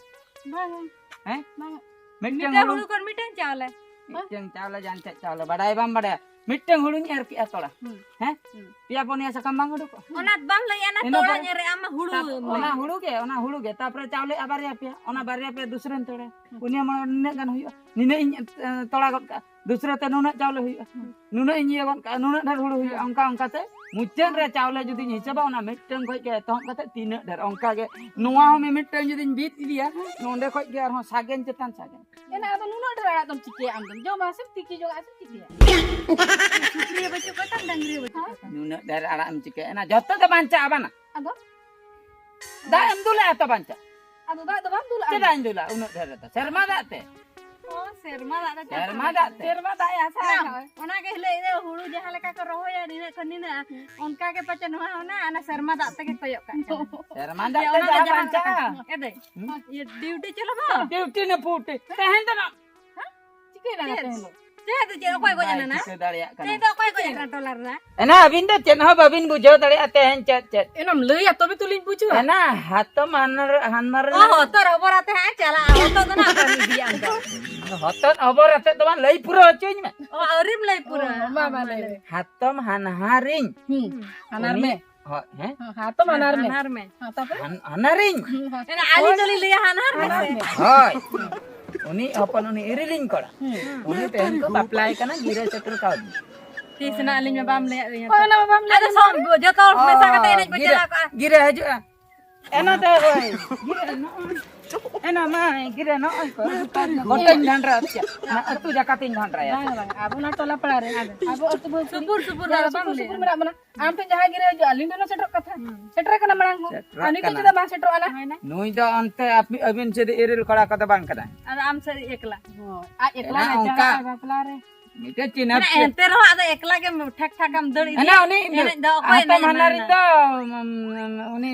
ᱵᱟᱝ, ᱵᱟᱝ᱾ ᱦᱮᱸ? ᱵᱟᱝ᱾ ᱢᱤᱫᱴᱟᱝ ᱢᱤᱫᱴᱟᱝ ᱦᱩᱲᱩ ᱦᱩᱲᱩ ᱠᱷᱚᱱ ᱢᱤᱫᱴᱟᱝ ᱪᱟᱣᱞᱮ᱾ ᱢᱤᱫᱴᱟᱝ ᱪᱟᱣᱞᱮ ᱡᱟᱦᱟᱸ ᱪᱮᱫ ᱪᱟᱣᱞᱮ ᱵᱟᱰᱟᱭ ᱵᱟᱢ ᱵᱟᱰᱟᱭᱟ? ᱢᱤᱫᱴᱟᱝ ᱦᱩᱲᱩᱧ ᱮᱨ ᱠᱮᱜᱼᱟ ᱛᱚᱲᱟ᱾ ᱦᱩᱸ᱾ ᱦᱮᱸ? ᱦᱩᱸ᱾ ᱯᱮᱭᱟ ᱯᱩᱱᱭᱟ ᱥᱟᱠᱟᱢ ᱵᱟᱝ ᱩᱰᱩᱠᱚᱜᱼᱟ? ᱚᱱᱟ ᱵᱟᱢ ᱞᱟᱹᱭᱮᱜᱼᱟ, ᱚᱱᱟ ᱤᱱᱟᱹ ᱛᱚᱲᱟ ᱯᱚᱨᱮ ᱧᱮᱞ ᱨᱮ ᱟᱢ ᱢᱟ ᱦᱩᱲᱩ ᱛᱟᱯ-, ᱞᱟᱹᱭ ᱚᱱᱟ ᱢᱮ᱾ ᱦᱩᱲᱩ ᱜᱮ, ᱚᱱᱟ ᱦᱩᱲᱩ ᱜᱮ᱾ ᱛᱟᱯᱚᱨᱮ ᱪᱟᱣᱞᱮ ᱟᱵᱟᱨ ᱭᱟ ᱯᱮᱭᱟ, ᱚᱱᱟ ᱵᱟᱨᱭᱟ ᱯᱮᱭᱟ ᱫᱩᱥᱨᱟᱹᱧ ᱛᱚᱲᱟ᱾ ᱦᱩᱸ᱾ ᱯᱩᱱᱭᱟ ᱢᱚᱬᱮ ᱱᱤᱱᱟᱹᱜ ᱜᱟᱱ ᱦᱩᱭᱩᱜᱼᱟ᱾ ᱱᱤᱱᱟᱹᱜ ᱤᱧ, ᱮ, ᱛᱚᱲᱟ ᱜᱚᱫ ᱠᱟᱜᱼᱟ᱾ ᱫᱩᱥᱨᱟᱹ ᱛᱮ ᱱᱩᱱᱟᱹᱜ ᱪᱟᱣᱞᱮ ᱦᱩᱭᱩᱜᱼᱟ᱾ ᱦᱩᱸ᱾ ᱱᱩᱱᱟᱹᱜ ᱤᱧ ᱤᱭᱟᱹ ᱜᱚᱫ ᱠᱟᱜᱼᱟ, ᱱᱩᱱᱟᱹᱜ ᱰᱷᱮᱨ ᱦᱩᱲᱩ ᱦᱩᱭᱩᱜᱼᱟ᱾ ᱦᱩᱸ᱾ ᱚᱱᱠᱟ ᱚᱱᱠᱟ ᱛᱮ ᱢᱩᱪᱟᱹᱫ ᱨᱮ ᱪᱟᱣᱞᱮ ᱡᱩᱫᱤᱧ ᱦᱤᱥᱟᱹᱵᱟ, ᱚᱱᱟ ᱢᱤᱫᱴᱟᱝ ᱠᱷᱚᱡ ᱜᱮ ᱮᱛᱚᱦᱚᱵ ᱠᱟᱛᱮ ᱛᱤᱱᱟᱹᱜ ᱰᱷᱮᱨ, ᱚᱱᱠᱟ ᱜᱮ ᱱᱚᱣᱟ ᱦᱚᱸ ᱢᱤᱢᱤᱫᱴᱟᱝ ᱡᱩᱫᱤᱧ ᱵᱤᱫ ᱤᱫᱤᱭᱟ, ᱱᱚᱸᱰᱮ ᱠᱷᱚᱡ ᱜᱮ ᱟᱨᱦᱚᱸ ᱥᱟᱜᱮᱱ ᱪᱮᱛᱟᱱ ᱥᱟᱜᱮᱱ᱾ ᱮᱱᱟ ᱟᱫᱚ ᱱᱩᱱᱟᱹᱜ ᱰᱷᱮᱨ ᱟᱲᱟᱜ ᱫᱚᱢ ᱪᱤᱠᱟᱹᱭᱟ ᱟᱢ ᱫᱚᱢ? ᱡᱚᱢᱟ ᱥᱮᱢ ᱛᱤᱠᱤ ᱡᱚᱝᱟ ᱥᱮᱢ ᱪᱤᱠᱟᱹᱭᱟ? ᱥᱩᱠᱨᱤ ᱦᱚᱸ ᱵᱟᱹᱪᱩᱜ ᱠᱚᱣᱟ ᱛᱟᱢ, ᱰᱟᱝᱨᱤ ᱦᱚᱸ ᱵᱟᱹᱪᱩᱜ ᱠᱚᱣᱟ ᱛᱟᱢ᱾ ᱱᱩᱱᱟᱹᱜ ᱰᱷᱮᱨ ᱟᱲᱟᱜ ᱮᱢ ᱪᱤᱠᱟᱹᱭᱟ? ᱮᱱᱟ ᱡᱚᱛᱚ ᱜᱮ ᱵᱟᱧᱪᱟᱜᱼᱟ ᱵᱟᱱᱟ᱾ ᱟᱫᱚ? ᱫᱟᱜ ᱮᱢ ᱫᱩᱞᱟᱜᱼᱟ ᱛᱚ ᱵᱟᱧᱪᱟᱜ? ᱟᱫᱚ ᱫᱟᱜ ᱫᱚ ᱵᱟᱢ ᱫᱩᱞᱟᱜᱼᱟ? ᱪᱮᱫᱟᱜ ᱤᱧ ᱫᱩᱞᱟ ᱩᱱᱟᱹᱜ ᱰᱷᱮᱨ ᱨᱮᱫᱚ? ᱥᱮᱨᱢᱟ ᱫᱟᱜ ᱛᱮ᱾ ᱚ, ᱥᱮᱨᱢᱟ ᱫᱟᱜ ᱫᱚ ᱪᱟᱥ ᱥᱮᱨᱢᱟ ᱫᱟᱜ ᱛᱮ᱾ ᱥᱮᱨᱢᱟ ᱫᱟᱜ ᱮ ᱟᱥᱟ ᱚᱱᱟ, ᱟᱠᱟᱫ᱾ ᱚᱱᱟ ᱜᱮ ᱦᱤᱞᱟᱹᱭ ᱫᱚ, ᱦᱩᱲᱩ ᱡᱟᱦᱟᱸ ᱞᱮᱠᱟ ᱠᱚ ᱨᱚᱦᱚᱭᱟ ᱱᱤᱱᱟᱹᱜ ᱠᱷᱚᱱ ᱱᱤᱱᱟᱹᱜ, ᱚᱱᱠᱟ ᱜᱮ ᱯᱟᱪᱮ ᱱᱚᱣᱟ ᱦᱚᱸ ᱚᱱᱟ, ᱚᱱᱟ ᱥᱮᱨᱢᱟ ᱫᱟᱜ ᱛᱮᱜᱮ ᱠᱚᱭᱚᱜ ᱠᱟᱜ ᱠᱟᱱᱟ᱾ ᱥᱮᱨᱢᱟ ᱫᱟᱜ ᱡᱮ ᱛᱮ ᱚᱱᱟ ᱫᱚ ᱡᱟᱦᱟᱸ ᱡᱟᱦᱟᱸ ᱵᱟᱧᱪᱟᱜᱼᱟ᱾ ᱞᱮᱠᱟ᱾ ᱮ ᱫᱟᱹᱭ, ᱦᱩᱸ? ᱤᱭᱟᱹ ᱰᱤᱭᱩᱴᱤ ᱪᱟᱞᱟᱜ ᱢᱟ᱾ ᱰᱤᱭᱩᱴᱤ ᱱᱮ ᱯᱩᱴᱤ᱾ ᱛᱮᱦᱮᱧ ᱫᱚ ᱱᱟ- ᱪᱤᱠᱟᱹᱭ ᱱᱟ ᱪᱮᱫ? ᱛᱮᱦᱮᱧ ᱫᱚ? ᱪᱮᱫ ᱫᱚ ᱪᱮᱫ? ᱚᱠᱚᱭ ᱜᱚᱡ ᱵᱟᱭ ᱮᱱᱟ ᱱᱟ? ᱪᱤᱠᱟᱹ ᱫᱟᱲᱮᱭᱟᱜ ᱠᱟᱱᱟ᱾ ᱪᱮᱫ ᱫᱚ ᱚᱠᱚᱭ ᱜᱚᱡ ᱮᱱᱟ ᱴᱚᱞᱟ ᱨᱮᱱᱟᱜ? ᱮᱱᱟ ᱟᱹᱵᱤᱱ ᱫᱚ ᱪᱮᱫ ᱦᱚᱸ ᱵᱟᱹᱵᱤᱱ ᱵᱩᱡᱷᱟᱹᱣ ᱫᱟᱲᱮᱭᱟᱜᱼᱟ ᱛᱮᱦᱮᱧ ᱪᱮᱫ ᱪᱮᱫ᱾ ᱮᱱᱟᱢ ᱞᱟᱹᱭᱟ ᱛᱚᱵᱮ ᱛᱚᱞᱤᱧ ᱵᱩᱡᱷᱟᱹᱣᱟ᱾ ᱮᱱᱟ ᱦᱟᱛᱚᱢ ᱦᱟᱱᱟᱨ ᱦᱟᱱᱢᱟᱨ ᱚ, ᱨᱮᱱᱟᱜ ᱦᱚᱛᱚᱨ ᱦᱚᱵᱚᱨ ᱟᱛᱮ ᱦᱟᱸᱜ ᱪᱟᱞᱟᱜᱼᱟ᱾ ᱦᱚᱛᱚ ᱫᱚ ᱱᱟᱜ ᱵᱟᱹᱧ ᱤᱫᱤᱭᱟ ᱚᱱᱠᱟ᱾ ᱦᱚᱛᱚᱫ ᱦᱚᱵᱚᱨ ᱟᱛᱮ ᱫᱚ ᱵᱟᱝ, ᱞᱟᱹᱭ ᱯᱩᱨᱟᱹᱣ ᱦᱚᱪᱚᱧ ᱢᱮ᱾ ᱚ, ᱟᱹᱣᱨᱤᱢ ᱞᱟᱹᱭ ᱯᱩᱨᱟᱹᱣᱟ᱾ ᱚ, ᱢᱟ, ᱢᱟ, ᱞᱟᱹᱭ ᱢᱮ᱾ ᱦᱟᱛᱚᱢ ᱦᱟᱱᱦᱟᱨᱤᱧ᱾ ᱦᱩᱸ, ᱦᱟᱱᱟᱨ ᱩᱱᱤ ᱢᱮ᱾ ᱦᱚ-, ᱦᱮᱸ? ᱦᱮᱸ, ᱦᱟᱛᱚᱢ ᱦᱟᱱᱟᱨ ᱢᱮ᱾ ᱦᱟᱱᱟᱨ ᱢᱮ᱾ ᱦᱮᱸ, ᱛᱟᱯᱚᱨᱮ? ᱦᱟᱱ-, ᱦᱟᱱᱟᱨᱤᱧ᱾ ᱦᱩᱸ, ᱦᱮᱸ᱾ ᱮᱱᱟ ᱟᱹᱞᱤᱧ ᱫᱚᱞᱤᱧ ᱞᱟᱹᱭᱟ ᱦᱟᱱᱦᱟᱨ ᱢᱮ ᱦᱟᱱᱟᱨ ᱥᱮ? ᱢᱮ᱾ ᱦᱳᱭ᱾ ᱩᱱᱤ ᱦᱚᱯᱚᱱ, ᱩᱱᱤ ᱤᱨᱤᱞᱤᱧ ᱠᱚᱲᱟ᱾ ᱦᱩᱸ᱾ ᱩᱱᱤ ᱛᱮᱦᱮᱧ ᱠᱚ ᱵᱟᱯᱞᱟᱭ ᱠᱟᱱᱟ, ᱜᱤᱨᱟᱹ ᱥᱮᱴᱮᱨ ᱠᱟᱣᱫᱤᱧᱟ᱾ ᱛᱤᱥ ᱱᱟᱜ ᱟᱹᱞᱤᱧ ᱢᱟ ᱵᱟᱢ ᱞᱟᱹᱭᱟᱫ ᱞᱤᱧᱟ ᱛᱚ᱾ ᱦᱳᱭ, ᱚᱱᱟ ᱢᱟ ᱵᱟᱢ ᱞᱟᱹᱭ ᱟᱫᱚ ᱟᱫ ᱞᱤᱧᱟ᱾ ᱥᱚᱢ-, ᱡᱚᱛᱚ ᱦᱚᱲ ᱢᱮᱥᱟ ᱠᱟᱛᱮ ᱮᱱᱮᱡ ᱵᱚ ᱜᱤᱨᱟᱹ, ᱪᱟᱞᱟᱣ ᱠᱚᱜᱼᱟ᱾ ᱜᱤᱨᱟᱹ ᱦᱤᱡᱩᱜᱼᱟ᱾ ᱮᱱᱟ ᱛᱮ ᱦᱳᱭ᱾ ᱜᱤᱨᱟᱹ ᱱᱚᱜᱼᱚᱭ᱾ ᱮᱱᱟ ᱢᱟ ᱜᱤᱨᱟᱹ ᱱᱚᱜᱼᱚᱭ ᱠᱚ᱾ ᱜᱚᱴᱟᱧ ᱜᱷᱟᱱᱰᱨᱟ ᱦᱚᱪᱚᱭᱟ᱾ ᱚᱱᱟ ᱟᱹᱛᱩ ᱡᱟᱠᱟᱛᱤᱧ ᱜᱷᱟᱱᱰᱨᱟᱭᱟ᱾ ᱵᱟᱝ, ᱵᱟᱝ, ᱟᱵᱚ ᱱᱚᱣᱟ ᱴᱚᱞᱟ ᱯᱟᱲᱟ ᱨᱮ, ᱟᱵᱚ ᱟᱹᱛᱩ ᱵᱟᱹᱭᱥᱤ ᱥᱩᱯᱩᱨ, ᱥᱩᱯᱩᱨ ᱡᱟᱦᱟᱸ ᱫᱚ ᱵᱟᱢ ᱥᱩᱯᱩᱨ, ᱞᱟᱹᱭᱟ᱾ ᱥᱩᱯᱩᱨ ᱢᱮᱱᱟᱜ ᱵᱚᱱᱟ, ᱟᱢ ᱴᱷᱮᱱ ᱡᱟᱦᱟᱸ ᱜᱤᱨᱟᱹ ᱦᱤᱡᱩᱜᱼᱟ, ᱟᱹᱞᱤᱧ ᱴᱷᱮᱱ ᱦᱚᱸ ᱥᱮᱴᱮᱨᱚᱜ ᱠᱟᱛᱷᱟ᱾ ᱦᱩᱸ᱾ ᱥᱮᱴᱮᱨ ᱠᱟᱱᱟ ᱢᱟᱲᱟᱝ ᱦᱚᱸ᱾ ᱥᱮᱴᱮᱨᱚᱜ ᱟᱨ ᱱᱤᱛᱚᱜ ᱠᱟᱱᱟ᱾ ᱪᱮᱫᱟᱜ ᱵᱟᱝ ᱥᱮᱴᱮᱨᱚᱜᱼᱟ ᱱᱟ? ᱦᱳᱭ ᱱᱟ᱾ ᱱᱩᱭ ᱫᱚ ᱚᱱᱛᱮ ᱟᱯᱮ, ᱟᱹᱵᱤᱱ ᱥᱮᱫ ᱤᱨᱤᱞ ᱠᱚᱲᱟ ᱠᱚᱫᱚ ᱵᱟᱝ ᱠᱟᱱᱟᱭ᱾ ᱟᱫᱚ ᱟᱢ ᱥᱮᱫ ᱮᱠᱞᱟ᱾ ᱦᱳᱭ, ᱟᱡ ᱮᱠᱞᱟ ᱮᱱᱟ ᱜᱮ ᱚᱱᱠᱟ᱾ ᱪᱟᱞᱟᱜᱼᱟᱭ ᱵᱟᱯᱞᱟ ᱨᱮ᱾ ᱢᱤᱫᱴᱮᱡ ᱪᱤᱱᱦᱟᱹᱯ ᱢᱟᱱᱮ ᱪᱮᱫ? ᱮᱱᱛᱮ ᱨᱮᱦᱚᱸ ᱟᱫᱚ ᱮᱠᱞᱟ ᱜᱮᱢ ᱴᱷᱮᱠ ᱴᱷᱟᱠ ᱮᱢ ᱫᱟᱹᱲ ᱤᱫᱤᱭᱟ᱾ ᱮᱱᱟ ᱩᱱᱤ ᱮᱱᱮᱡ ᱫᱚ ᱚᱠᱚᱭ ᱦᱟᱛᱚᱢ ᱮᱱᱮᱡ ᱦᱟᱱᱟᱨᱤᱧ ᱮᱢᱟᱭ ᱫᱚ, ᱩᱢ, ᱩᱱᱤ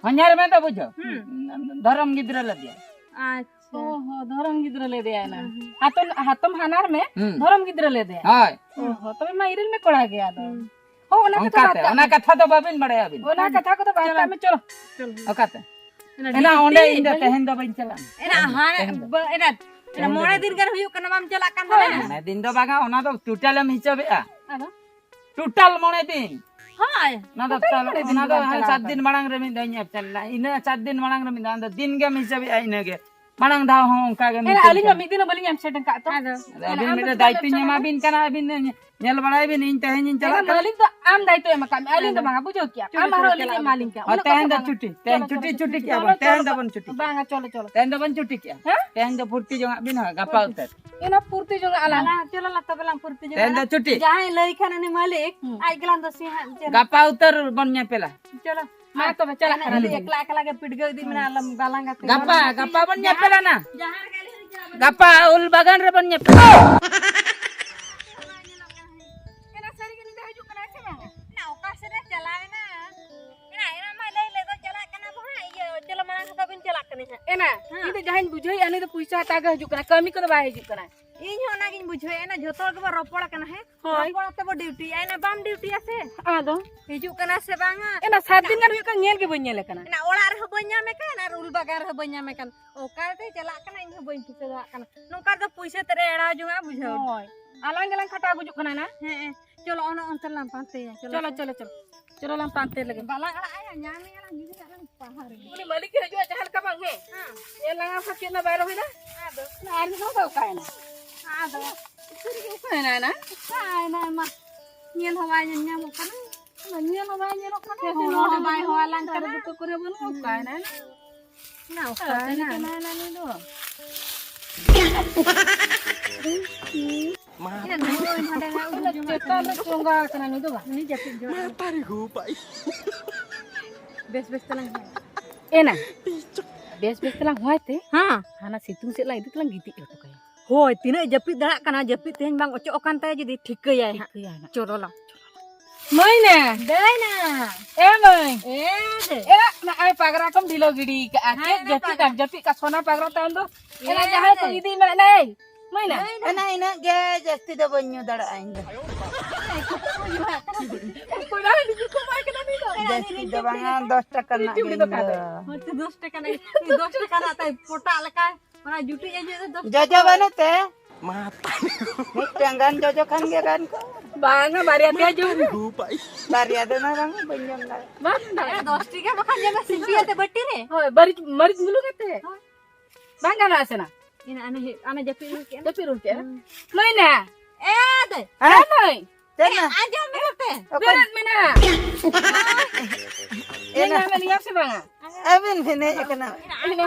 ᱦᱚᱧᱦᱟᱨ ᱢᱮ ᱫᱚ ᱵᱩᱡᱷᱟᱹᱣ᱾ ᱦᱩᱸ᱾ ᱫᱷᱚᱨᱚᱢ ᱜᱤᱫᱽᱨᱟᱹ ᱞᱮᱫᱮᱭᱟ᱾ ᱟᱪᱪᱷᱟ᱾ ᱚ ᱦᱚᱸ, ᱫᱷᱚᱨᱚᱢ ᱜᱤᱫᱽᱨᱟᱹ ᱞᱮᱫᱮᱭᱟᱭ ᱱᱟ᱾ ᱦᱩᱸ᱾ ᱦᱟᱛᱚᱢ, ᱦᱟᱛᱚᱢ ᱦᱟᱱᱟᱨ ᱢᱮ, ᱦᱩᱸ᱾ ᱫᱷᱚᱨᱚᱢ ᱜᱤᱫᱽᱨᱟᱹ ᱞᱮᱫᱮᱭᱟᱭ᱾ ᱦᱳᱭ᱾ ᱚ ᱦᱚᱸ, ᱛᱚᱵᱮ ᱢᱟ ᱤᱨᱤᱞ ᱢᱮ ᱠᱚᱲᱟ ᱜᱮ ᱟᱫᱚ᱾ ᱦᱩᱸ᱾ ᱦᱚᱸ, ᱚᱱᱟ ᱠᱟᱛᱷᱟ ᱚᱱᱠᱟᱛᱮ, ᱵᱟᱨᱛᱟ ᱚᱱᱟ ᱢᱮ᱾ ᱠᱟᱛᱷᱟ ᱫᱚ ᱵᱟᱵᱤᱱ ᱵᱟᱲᱟᱭᱟ ᱟᱹᱵᱤᱱ᱾ ᱚᱱᱟ ᱠᱟᱛᱷᱟ ᱠᱚᱫᱚ ᱵᱟᱨᱛᱟ ᱪᱚᱞᱚ᱾ ᱢᱮ, ᱪᱚᱞᱚ᱾ ᱪᱚᱞᱚ᱾ ᱚᱠᱟᱛᱮ? ᱚᱱᱟ ᱮᱱᱟ ᱰᱤᱡᱤ ᱚᱸᱰᱮ ᱛᱤ ᱤᱧ ᱫᱚ ᱵᱟᱹᱧ ᱛᱮᱦᱮᱧ ᱫᱚ ᱵᱟᱹᱧ ᱪᱟᱞᱟᱜᱼᱟ᱾ ᱮᱱᱟ ᱛᱮᱦᱮᱧ ᱦᱟᱱᱮ ᱛᱮᱦᱮᱧ ᱫᱚ᱾ ᱵᱟ-, ᱮᱱᱟ, ᱮᱱᱟ ᱛᱮᱦᱮᱧ ᱫᱚ ᱢᱚᱬᱮ ᱵᱟᱹᱧ ᱫᱤᱱ ᱜᱟᱱ ᱦᱩᱭᱩᱜ ᱠᱟᱱᱟ, ᱵᱟᱢ ᱪᱟᱞᱟᱜ ᱠᱟᱱ ᱛᱟᱦᱮᱸᱱᱟ? ᱢᱚᱬᱮ ᱫᱤᱱ ᱫᱚ ᱵᱟᱝᱟ, ᱚᱱᱟ ᱫᱚ total ᱮᱢ ᱦᱤᱥᱟᱹᱵᱮᱜᱼᱟ᱾ ᱟᱫᱚ? Total ᱢᱚᱬᱮ ᱫᱤᱱ᱾ ᱦᱳᱭ᱾ ᱚᱱᱟ ᱫᱚ total ᱛᱟᱦᱞᱮ, ᱢᱚᱬᱮ ᱫᱤᱱ ᱚᱱᱟ ᱫᱚ ᱵᱟᱢ ᱦᱟᱱᱮ ᱪᱟᱞᱟᱣ ᱥᱟᱛ ᱠᱟᱱᱟ᱾ ᱫᱤᱱ ᱢᱟᱲᱟᱝ ᱨᱮ ᱢᱤᱫ ᱫᱷᱟᱣ ᱤᱧ absent ᱞᱮᱱᱟ᱾ ᱤᱱᱟᱹ ᱥᱟᱛ ᱫᱤᱱ ᱢᱟᱲᱟᱝ ᱨᱮ ᱢᱤᱫ ᱫᱷᱟᱣ, ᱟᱫᱚ ᱫᱤᱱ ᱜᱮᱢ ᱦᱤᱥᱟᱹᱵᱮᱜᱼᱟ ᱤᱱᱟᱹ ᱜᱮ᱾ ᱢᱟᱲᱟᱝ ᱫᱷᱟᱣ ᱦᱚᱸ ᱚᱱᱠᱟ ᱜᱮ ᱮᱱᱟ ᱢᱤᱫ ᱟᱹᱞᱤᱧ ᱢᱟ ᱫᱤᱱ ᱢᱤᱫ ᱫᱤᱱ ᱦᱚᱸ ᱵᱟᱹᱞᱤᱧ absent ᱟᱠᱟᱫ ᱛᱚ᱾ ᱟᱫᱚ? ᱟᱫᱚ ᱮᱱᱟ ᱟᱹᱵᱤᱱ ᱟᱢ ᱫᱚ ᱢᱤᱫᱴᱮᱱ ᱪᱮᱫᱟᱜ ᱫᱟᱭᱤᱛᱛᱚ ᱮᱢ ᱤᱧ ᱮᱢᱟ ᱪᱟᱞᱟᱜᱼᱟ? ᱵᱤᱱ ᱠᱟᱱᱟ, ᱟᱹᱵᱤᱱ ᱫᱚ ᱧᱮᱞ ᱵᱟᱲᱟᱭ ᱵᱤᱱ, ᱤᱧ ᱛᱮᱦᱮᱧ ᱤᱧ ᱮᱱᱟ ᱪᱟᱞᱟᱜ ᱠᱟᱱᱟ᱾ ᱢᱟᱹᱞᱤᱠ ᱫᱚ ᱟᱢ ᱫᱟᱭᱤᱛᱛᱚ ᱮᱢ ᱟᱠᱟᱫ ᱢᱮ, ᱟᱹᱞᱤᱧ ᱫᱚ ᱦᱳᱭ, ᱵᱟᱝᱟ, ᱵᱩᱡᱷᱟᱹᱣ ᱠᱮᱜᱼᱟ᱾ ᱦᱳᱭ, ᱟᱢ ᱟᱨᱦᱚᱸ ᱛᱮᱦᱮᱧ ᱫᱚ ᱟᱹᱞᱤᱧ ᱮᱢ ᱪᱷᱩᱴᱤ, ᱮᱢᱟ ᱞᱤᱧ ᱠᱟᱱᱟ᱾ ᱛᱮᱦᱮᱧ ᱩᱱᱟᱹᱜ ᱠᱟᱛᱷᱟ ᱪᱷᱩᱴᱤ, ᱵᱟᱝ ᱪᱷᱩᱴᱤ ᱞᱟᱹᱭᱟ᱾ ᱠᱮᱜᱼᱟ ᱪᱚᱞᱚ, ᱵᱚᱱ, ᱪᱚᱞᱚ, ᱛᱮᱦᱮᱧ ᱪᱷᱩᱴᱤ ᱫᱚᱵᱚᱱ ᱠᱮᱜᱼᱟ᱾ ᱵᱟᱝᱟ, ᱪᱚᱞᱚ, ᱪᱚᱞᱚ᱾ ᱛᱮᱦᱮᱧ ᱫᱚᱵᱚᱱ ᱪᱷᱩᱴᱤ ᱠᱮᱜᱼᱟ᱾ ᱦᱮᱸ? ᱛᱮᱦᱮᱧ ᱫᱚ ᱯᱷᱩᱨᱛᱤ ᱡᱚᱝᱟᱜ ᱵᱤᱱ, ᱦᱳᱭ, ᱜᱟᱯᱟ ᱯᱷᱩᱨᱛᱤ᱾ ᱩᱛᱟᱹᱨ᱾ ᱮᱱᱟ ᱯᱷᱩᱨᱛᱤ ᱡᱚᱝᱟᱜ ᱟᱞᱟᱝ᱾ ᱟᱞᱟᱝ ᱪᱚᱞᱚ ᱞᱟ ᱛᱚᱵᱮ ᱞᱟᱝ ᱯᱷᱩᱨᱛᱤ ᱡᱚᱝᱟᱜᱼᱟ᱾ ᱛᱮᱦᱮᱧ ᱫᱚ ᱪᱷᱩᱴᱤ᱾ ᱡᱟᱦᱟᱸᱭ ᱞᱟᱹᱭ ᱠᱷᱟᱱ ᱩᱱᱤ ᱢᱟᱹᱞᱤᱠ, ᱦᱩᱸ᱾ ᱟᱡ ᱜᱮᱞᱟᱝ ᱫᱚᱥᱮ ᱦᱟᱸᱜ ᱪᱮᱫ? ᱜᱟᱯᱟ ᱩᱛᱟᱹᱨ ᱵᱚᱱ ᱧᱮᱯᱮᱞᱟ᱾ ᱪᱚᱞᱚ᱾ ᱢᱟ ᱛᱚᱵᱮ ᱪᱟᱞᱟᱜ ᱠᱟᱱᱟ ᱞᱤᱧ᱾ ᱮᱠᱞᱟ ᱮᱠᱞᱟ ᱜᱮ ᱯᱤᱰᱜᱟᱹᱣ ᱤᱫᱤ ᱢᱮᱱᱟᱜᱼᱟ, ᱟᱞᱚᱢ ᱜᱟᱞᱟᱝ ᱟᱛᱮ᱾ ᱜᱟᱯᱟ, ᱜᱟᱯᱟ ᱵᱚᱱ ᱧᱮᱯᱮᱞᱟ ᱱᱟ᱾ ᱡᱟᱦᱟᱸ ᱨᱮᱜᱮ ᱟᱹᱞᱤᱧ ᱦᱚᱸ ᱪᱟᱞᱟᱜ ᱜᱟᱯᱟ ᱩᱞ ᱵᱟᱜᱟᱱ ᱨᱮᱵᱚᱱ ᱧᱟᱯᱟᱢᱟ᱾ ᱮᱱᱟ ᱥᱟᱹᱨᱤ ᱜᱮ ᱱᱩᱭ ᱫᱚ ᱦᱤᱡᱩᱜ ᱠᱟᱱᱟᱭ ᱥᱮ ᱵᱟᱝᱟ? ᱮᱱᱟ ᱚᱠᱟ ᱥᱮᱫ ᱮ ᱪᱟᱞᱟᱣ ᱮᱱᱟ? ᱮᱱᱟ, ᱮᱱᱟ ᱢᱟᱭ ᱞᱟᱹᱭ ᱞᱮᱫ ᱫᱚ ᱪᱟᱞᱟᱜ ᱠᱟᱱᱟ ᱵᱚ ᱦᱟᱸᱜ, ᱤᱭᱟᱹ, ᱪᱚᱞᱚ ᱢᱟᱲᱟᱝ ᱦᱟᱛᱟᱣ ᱵᱚᱱ ᱪᱟᱞᱟᱜ ᱠᱟᱱᱟ ᱦᱟᱸᱜ᱾ ᱮᱱᱟ, ᱦᱮᱸ᱾ ᱤᱧ ᱫᱚ ᱡᱟᱦᱟᱸᱧ ᱵᱩᱡᱷᱟᱹᱣᱮᱫᱼᱟ, ᱱᱩᱭ ᱫᱚ ᱯᱩᱭᱥᱟᱹ ᱦᱟᱛᱟᱣ ᱜᱮ ᱦᱤᱡᱩᱜ ᱠᱟᱱᱟ, ᱠᱟᱹᱢᱤ ᱠᱚᱫᱚ ᱵᱟᱭ ᱦᱤᱡᱩᱜ ᱠᱟᱱᱟ᱾ ᱤᱧ ᱦᱚᱸ ᱚᱱᱟᱜᱤᱧ ᱵᱩᱡᱷᱟᱹᱣᱮᱫᱼᱟ, ᱮᱱᱟ ᱡᱷᱚᱛᱚ ᱦᱚᱲ ᱜᱮᱵᱚ ᱨᱚᱯᱚᱲ ᱠᱟᱱᱟ, ᱦᱮᱸ? ᱦᱳᱭ᱾ ᱨᱚᱯᱚᱲ ᱟᱛᱮ ᱵᱚ ᱰᱤᱭᱩᱴᱤᱭᱟ, ᱮᱱᱟ ᱵᱟᱢ ᱰᱤᱭᱩᱴᱤᱭᱟ ᱥᱮ? ᱟᱫᱚ? ᱦᱤᱡᱩᱜ ᱠᱟᱱᱟ ᱥᱮ ᱵᱟᱝᱟ? ᱮᱱᱟ ᱥᱟᱛ ᱫᱤᱱ ᱜᱟᱱ ᱦᱩᱭᱩᱜ ᱠᱟᱱᱟ, ᱧᱮᱞ ᱜᱮ ᱵᱟᱹᱧ ᱧᱮᱞᱮ ᱠᱟᱱᱟ᱾ ᱮᱱᱟ ᱚᱲᱟᱜ ᱨᱮᱦᱚᱸ ᱵᱟᱹᱧ ᱧᱟᱢᱮ ᱠᱟᱱ, ᱟᱨ ᱩᱞ ᱵᱟᱜᱟᱱ ᱨᱮᱦᱚᱸ ᱵᱟᱹᱧ ᱧᱟᱢᱮ ᱠᱟᱱ᱾ ᱚᱠᱟᱛᱮ ᱪᱟᱞᱟᱜ ᱠᱟᱱᱟ, ᱤᱧ ᱦᱚᱸ ᱵᱟᱹᱧ ᱴᱷᱤᱠᱟᱹ ᱫᱟᱲᱮᱭᱟᱜ ᱠᱟᱱᱟ᱾ ᱱᱚᱝᱠᱟ ᱨᱮᱫᱚ ᱯᱩᱭᱥᱟᱹ ᱛᱮᱫ ᱮ ᱮᱲᱟᱣ ᱡᱚᱝᱟ, ᱵᱩᱡᱷᱟᱹᱣ᱾ ᱦᱳᱭ, ᱟᱞᱟᱝ ᱜᱮᱞᱟᱝ ᱠᱷᱟᱴᱟᱣ ᱜᱩᱡᱩᱜ ᱠᱟᱱᱟ ᱱᱟ᱾ ᱦᱮᱸ, ᱪᱚᱞᱚ, ᱚᱱᱟ ᱚᱱᱛᱮ ᱞᱟᱝ ᱯᱟᱱᱛᱮᱭᱟ, ᱪᱚᱞᱚ᱾ ᱪᱚᱞᱚ, ᱪᱚᱞᱚ, ᱪᱚᱞᱚ᱾ ᱪᱚᱞᱚ ᱞᱟᱝ ᱯᱟᱱᱛᱮ ᱞᱮᱜᱮ᱾ ᱵᱟᱞᱟᱝ ᱟᱲᱟᱜ ᱟᱭᱟ, ᱧᱟᱢᱮᱭᱟ ᱞᱟᱝ, ᱜᱤᱫᱤ ᱦᱟᱸᱜ ᱞᱟᱝ ᱯᱟᱦᱟᱨ ᱮᱭᱟ᱾ ᱩᱱᱤ ᱢᱟᱹᱞᱤᱠ ᱮ ᱦᱤᱡᱩᱜᱼᱟ ᱡᱟᱦᱟᱸ ᱞᱮᱠᱟ ᱵᱟᱝ, ᱦᱮᱸ? ᱦᱮᱸ᱾ ᱧᱮᱞ ᱞᱟᱝᱟ ᱥᱮ ᱪᱮᱫ ᱱᱟ ᱵᱟᱭ ᱨᱚᱦᱚᱭ ᱫᱟ? ᱟᱫᱚ? ᱟᱨ ᱢᱤᱫ ᱦᱚᱲ ᱫᱚ ᱚᱠᱟᱭᱮᱱᱟ? ᱟᱫᱚ? ᱩᱠᱩᱨ ᱜᱮ ᱚᱠᱟᱭᱮᱱᱟ ᱱᱟ? ᱚᱠᱟᱭᱮᱱᱟ ᱢᱟ? ᱧᱮᱞ ᱦᱚᱸ ᱵᱟᱭ ᱧᱮᱞ ᱧᱟᱢᱚᱜ ᱠᱟᱱᱟ᱾ ᱧᱮᱞ ᱦᱚᱸ ᱵᱟᱭ ᱧᱮᱞᱚᱜ ᱠᱟᱱᱟ, ᱦᱚᱦᱚ ᱦᱚᱸ ᱵᱟᱭ ᱦᱚᱦᱚ ᱟᱞᱟᱝ ᱠᱟᱱᱟ᱾ ᱫᱟᱨᱮ ᱵᱩᱴᱟᱹ ᱠᱚᱨᱮ ᱵᱟᱹᱱᱩᱜ ᱠᱚᱣᱟ, ᱦᱮᱸ᱾ ᱚᱠᱟᱭᱮᱱᱟ? ᱚᱠᱟᱭᱮᱱᱟ ᱱᱩᱭ ᱫᱚ? ᱢᱟ᱾ ᱪᱮᱛᱟᱱ ᱨᱮ ᱪᱚᱸᱜᱟ ᱟᱠᱟᱱᱟ ᱱᱩᱭ ᱫᱚ ᱵᱟᱝ? ᱩᱱᱤ ᱡᱟᱹᱯᱤᱫ ᱡᱚᱝ᱾ ᱢᱟᱛᱟᱨᱤ ᱦᱩ ᱵᱟᱭ᱾ ᱵᱮᱥ ᱵᱮᱥ ᱛᱮᱞᱟᱝ ᱦᱚᱦᱚᱭᱟ᱾ ᱮᱱᱟ᱾ ᱵᱮᱥ ᱵᱮᱥ ᱛᱮᱞᱟᱝ ᱦᱚᱦᱚᱭ ᱛᱮ᱾ ᱦᱮᱸ᱾ ᱦᱟᱱᱟ ᱥᱤᱛᱩᱝ ᱥᱮᱫ ᱞᱟᱝ ᱤᱫᱤ ᱛᱮᱞᱟᱝ ᱜᱤᱛᱤᱡ ᱦᱚᱴᱚ ᱠᱟᱭᱟ᱾ ᱦᱳᱭ, ᱛᱤᱱᱟᱹᱜ ᱡᱟᱹᱯᱤᱫ ᱫᱟᱲᱮᱭᱟᱜ ᱠᱟᱱᱟ, ᱡᱟᱹᱯᱤᱫ ᱛᱮᱦᱮᱧ ᱵᱟᱝ ᱚᱪᱚᱜ ᱟᱠᱟᱱ ᱛᱟᱭᱟ, ᱡᱩᱫᱤ ᱴᱷᱤᱠᱟᱹᱭᱟᱭ ᱦᱟᱸᱜ᱾ ᱴᱷᱤᱠᱟᱹᱭᱟᱭ ᱦᱟᱸᱜ᱾ ᱪᱚᱞᱚ ᱞᱟᱝ᱾ ᱢᱟᱹᱭᱱᱟ᱾ ᱫᱟᱹᱭᱱᱟ᱾ ᱮ ᱢᱟᱹᱭ᱾ ᱮ ᱫᱮ᱾ ᱮ, ᱱᱚᱜᱼᱚᱭ ᱯᱟᱜᱽᱨᱟ ᱠᱚᱢ ᱰᱷᱤᱞᱟᱹᱣ ᱜᱤᱰᱤ ᱠᱟᱜᱼᱟ᱾ ᱦᱮᱸ, ᱪᱮᱫ ᱱᱟ ᱡᱟᱹᱯᱤᱫ ᱯᱟᱜᱽᱨᱟ᱾ ᱟᱢ ᱡᱟᱹᱯᱤᱫ ᱠᱟᱜ ᱥᱚᱱᱟ ᱯᱟᱜᱽᱨᱟ ᱛᱟᱢ ᱫᱚ? ᱮ ᱮᱱᱟ ᱡᱟᱦᱟᱸᱭ ᱠᱚ ᱫᱮ᱾ ᱤᱫᱤ ᱢᱮ, ᱱᱮᱭ᱾ ᱢᱟᱹᱭᱱᱟ᱾ ᱮᱱᱟ ᱤᱱᱟᱹᱜ ᱜᱮ, ᱡᱟᱹᱥᱛᱤ ᱫᱚ ᱵᱟᱹᱧ ᱧᱩ ᱫᱟᱲᱮᱭᱟᱜᱼᱟ ᱤᱧ ᱫᱚ᱾ ᱚᱠᱚᱭ ᱵᱟᱭ ᱧᱩ ᱠᱚ ᱵᱟᱭ ᱠᱟᱱᱟ ᱱᱩᱭ ᱫᱚ᱾ ᱡᱟᱹᱥᱛᱤ ᱫᱚ ᱵᱟᱝᱟ, ᱫᱚᱥ ᱴᱟᱠᱟ ᱨᱮᱱᱟᱜ ᱡᱩᱲᱤ ᱜᱮ ᱤᱧ ᱫᱚ᱾ ᱫᱚ᱾ ᱦᱳᱭ ᱛᱚ, ᱫᱚᱥ ᱴᱟᱠᱟ ᱨᱮᱱᱟᱜ, ᱫᱚᱥ ᱴᱟᱠᱟ ᱨᱮᱱᱟᱜ ᱛᱟᱭ ᱯᱚᱴᱟᱜ ᱞᱮᱠᱟ᱾ ᱚᱱᱟ ᱡᱩᱴᱤ ᱮ ᱡᱩᱴ ᱫᱚ᱾ ᱡᱚᱡᱚ ᱵᱟᱹᱱᱩᱜ ᱛᱮ? ᱢᱟ ᱛᱟᱦᱞᱮ᱾ ᱢᱤᱫᱴᱟᱝ ᱜᱟᱱ ᱡᱚᱡᱚ ᱠᱷᱟᱱ ᱜᱮ ᱜᱟᱱ ᱠᱚ᱾ ᱵᱟᱝᱟ, ᱵᱟᱨᱭᱟ ᱯᱮᱭᱟ ᱡᱚᱢ ᱢᱮ᱾ ᱵᱟᱨᱭᱟ ᱫᱚ ᱱᱟ ᱵᱟᱝ, ᱵᱟᱹᱧ ᱡᱚᱢ ᱫᱟᱲᱮᱭᱟᱜᱼᱟ᱾ ᱵᱟᱝ ᱫᱟᱲᱮᱭᱟᱜᱼᱟ᱾ ᱫᱚᱥ ᱴᱤ ᱜᱮ ᱵᱟᱠᱷᱟᱱ ᱡᱚᱢ ᱢᱮ, ᱥᱤᱯᱤ ᱟᱛᱮ ᱵᱟᱹᱴᱤ ᱨᱮ᱾ ᱦᱳᱭ, ᱢᱟᱹᱨᱤᱪ, ᱢᱟᱹᱨᱤᱪ ᱢᱩᱞᱩᱠ ᱟᱛᱮ᱾ ᱦᱳᱭ᱾ ᱵᱟᱝ ᱜᱟᱱᱚᱜᱼᱟ ᱥᱮ ᱱᱟ? ᱤᱱᱟᱹ ᱟᱱᱮ ᱦᱮᱡ, ᱟᱱᱮ ᱡᱟᱹᱯᱤᱫ ᱨᱩᱣᱟᱹᱲ ᱠᱮᱫ᱾ ᱡᱟᱹᱯᱤᱫ ᱨᱩᱣᱟᱹᱲ ᱠᱮᱫ᱾ ᱦᱩᱸ᱾ ᱢᱟᱹᱭᱱᱟ᱾ ᱮ ᱫᱟᱹᱭ᱾ ᱦᱮᱸ? ᱦᱮᱸ, ᱢᱟᱹᱭ᱾ ᱪᱮᱫ ᱱᱟ? ᱟᱸᱡᱚᱢ ᱢᱮ ᱱᱚᱛᱮ᱾ ᱚᱠᱚᱭ? ᱵᱮᱨᱮᱫ ᱢᱮ ᱱᱟ᱾ ᱮ ᱱᱟ᱾ ᱧᱮᱞ ᱧᱟᱢᱮᱫ ᱞᱤᱧᱟᱢ ᱥᱮ ᱵᱟᱝᱟ? ᱟᱹᱵᱤᱱ ᱵᱤᱱ ᱦᱮᱡ ᱟᱠᱟᱱᱟ᱾ ᱮᱱᱟ,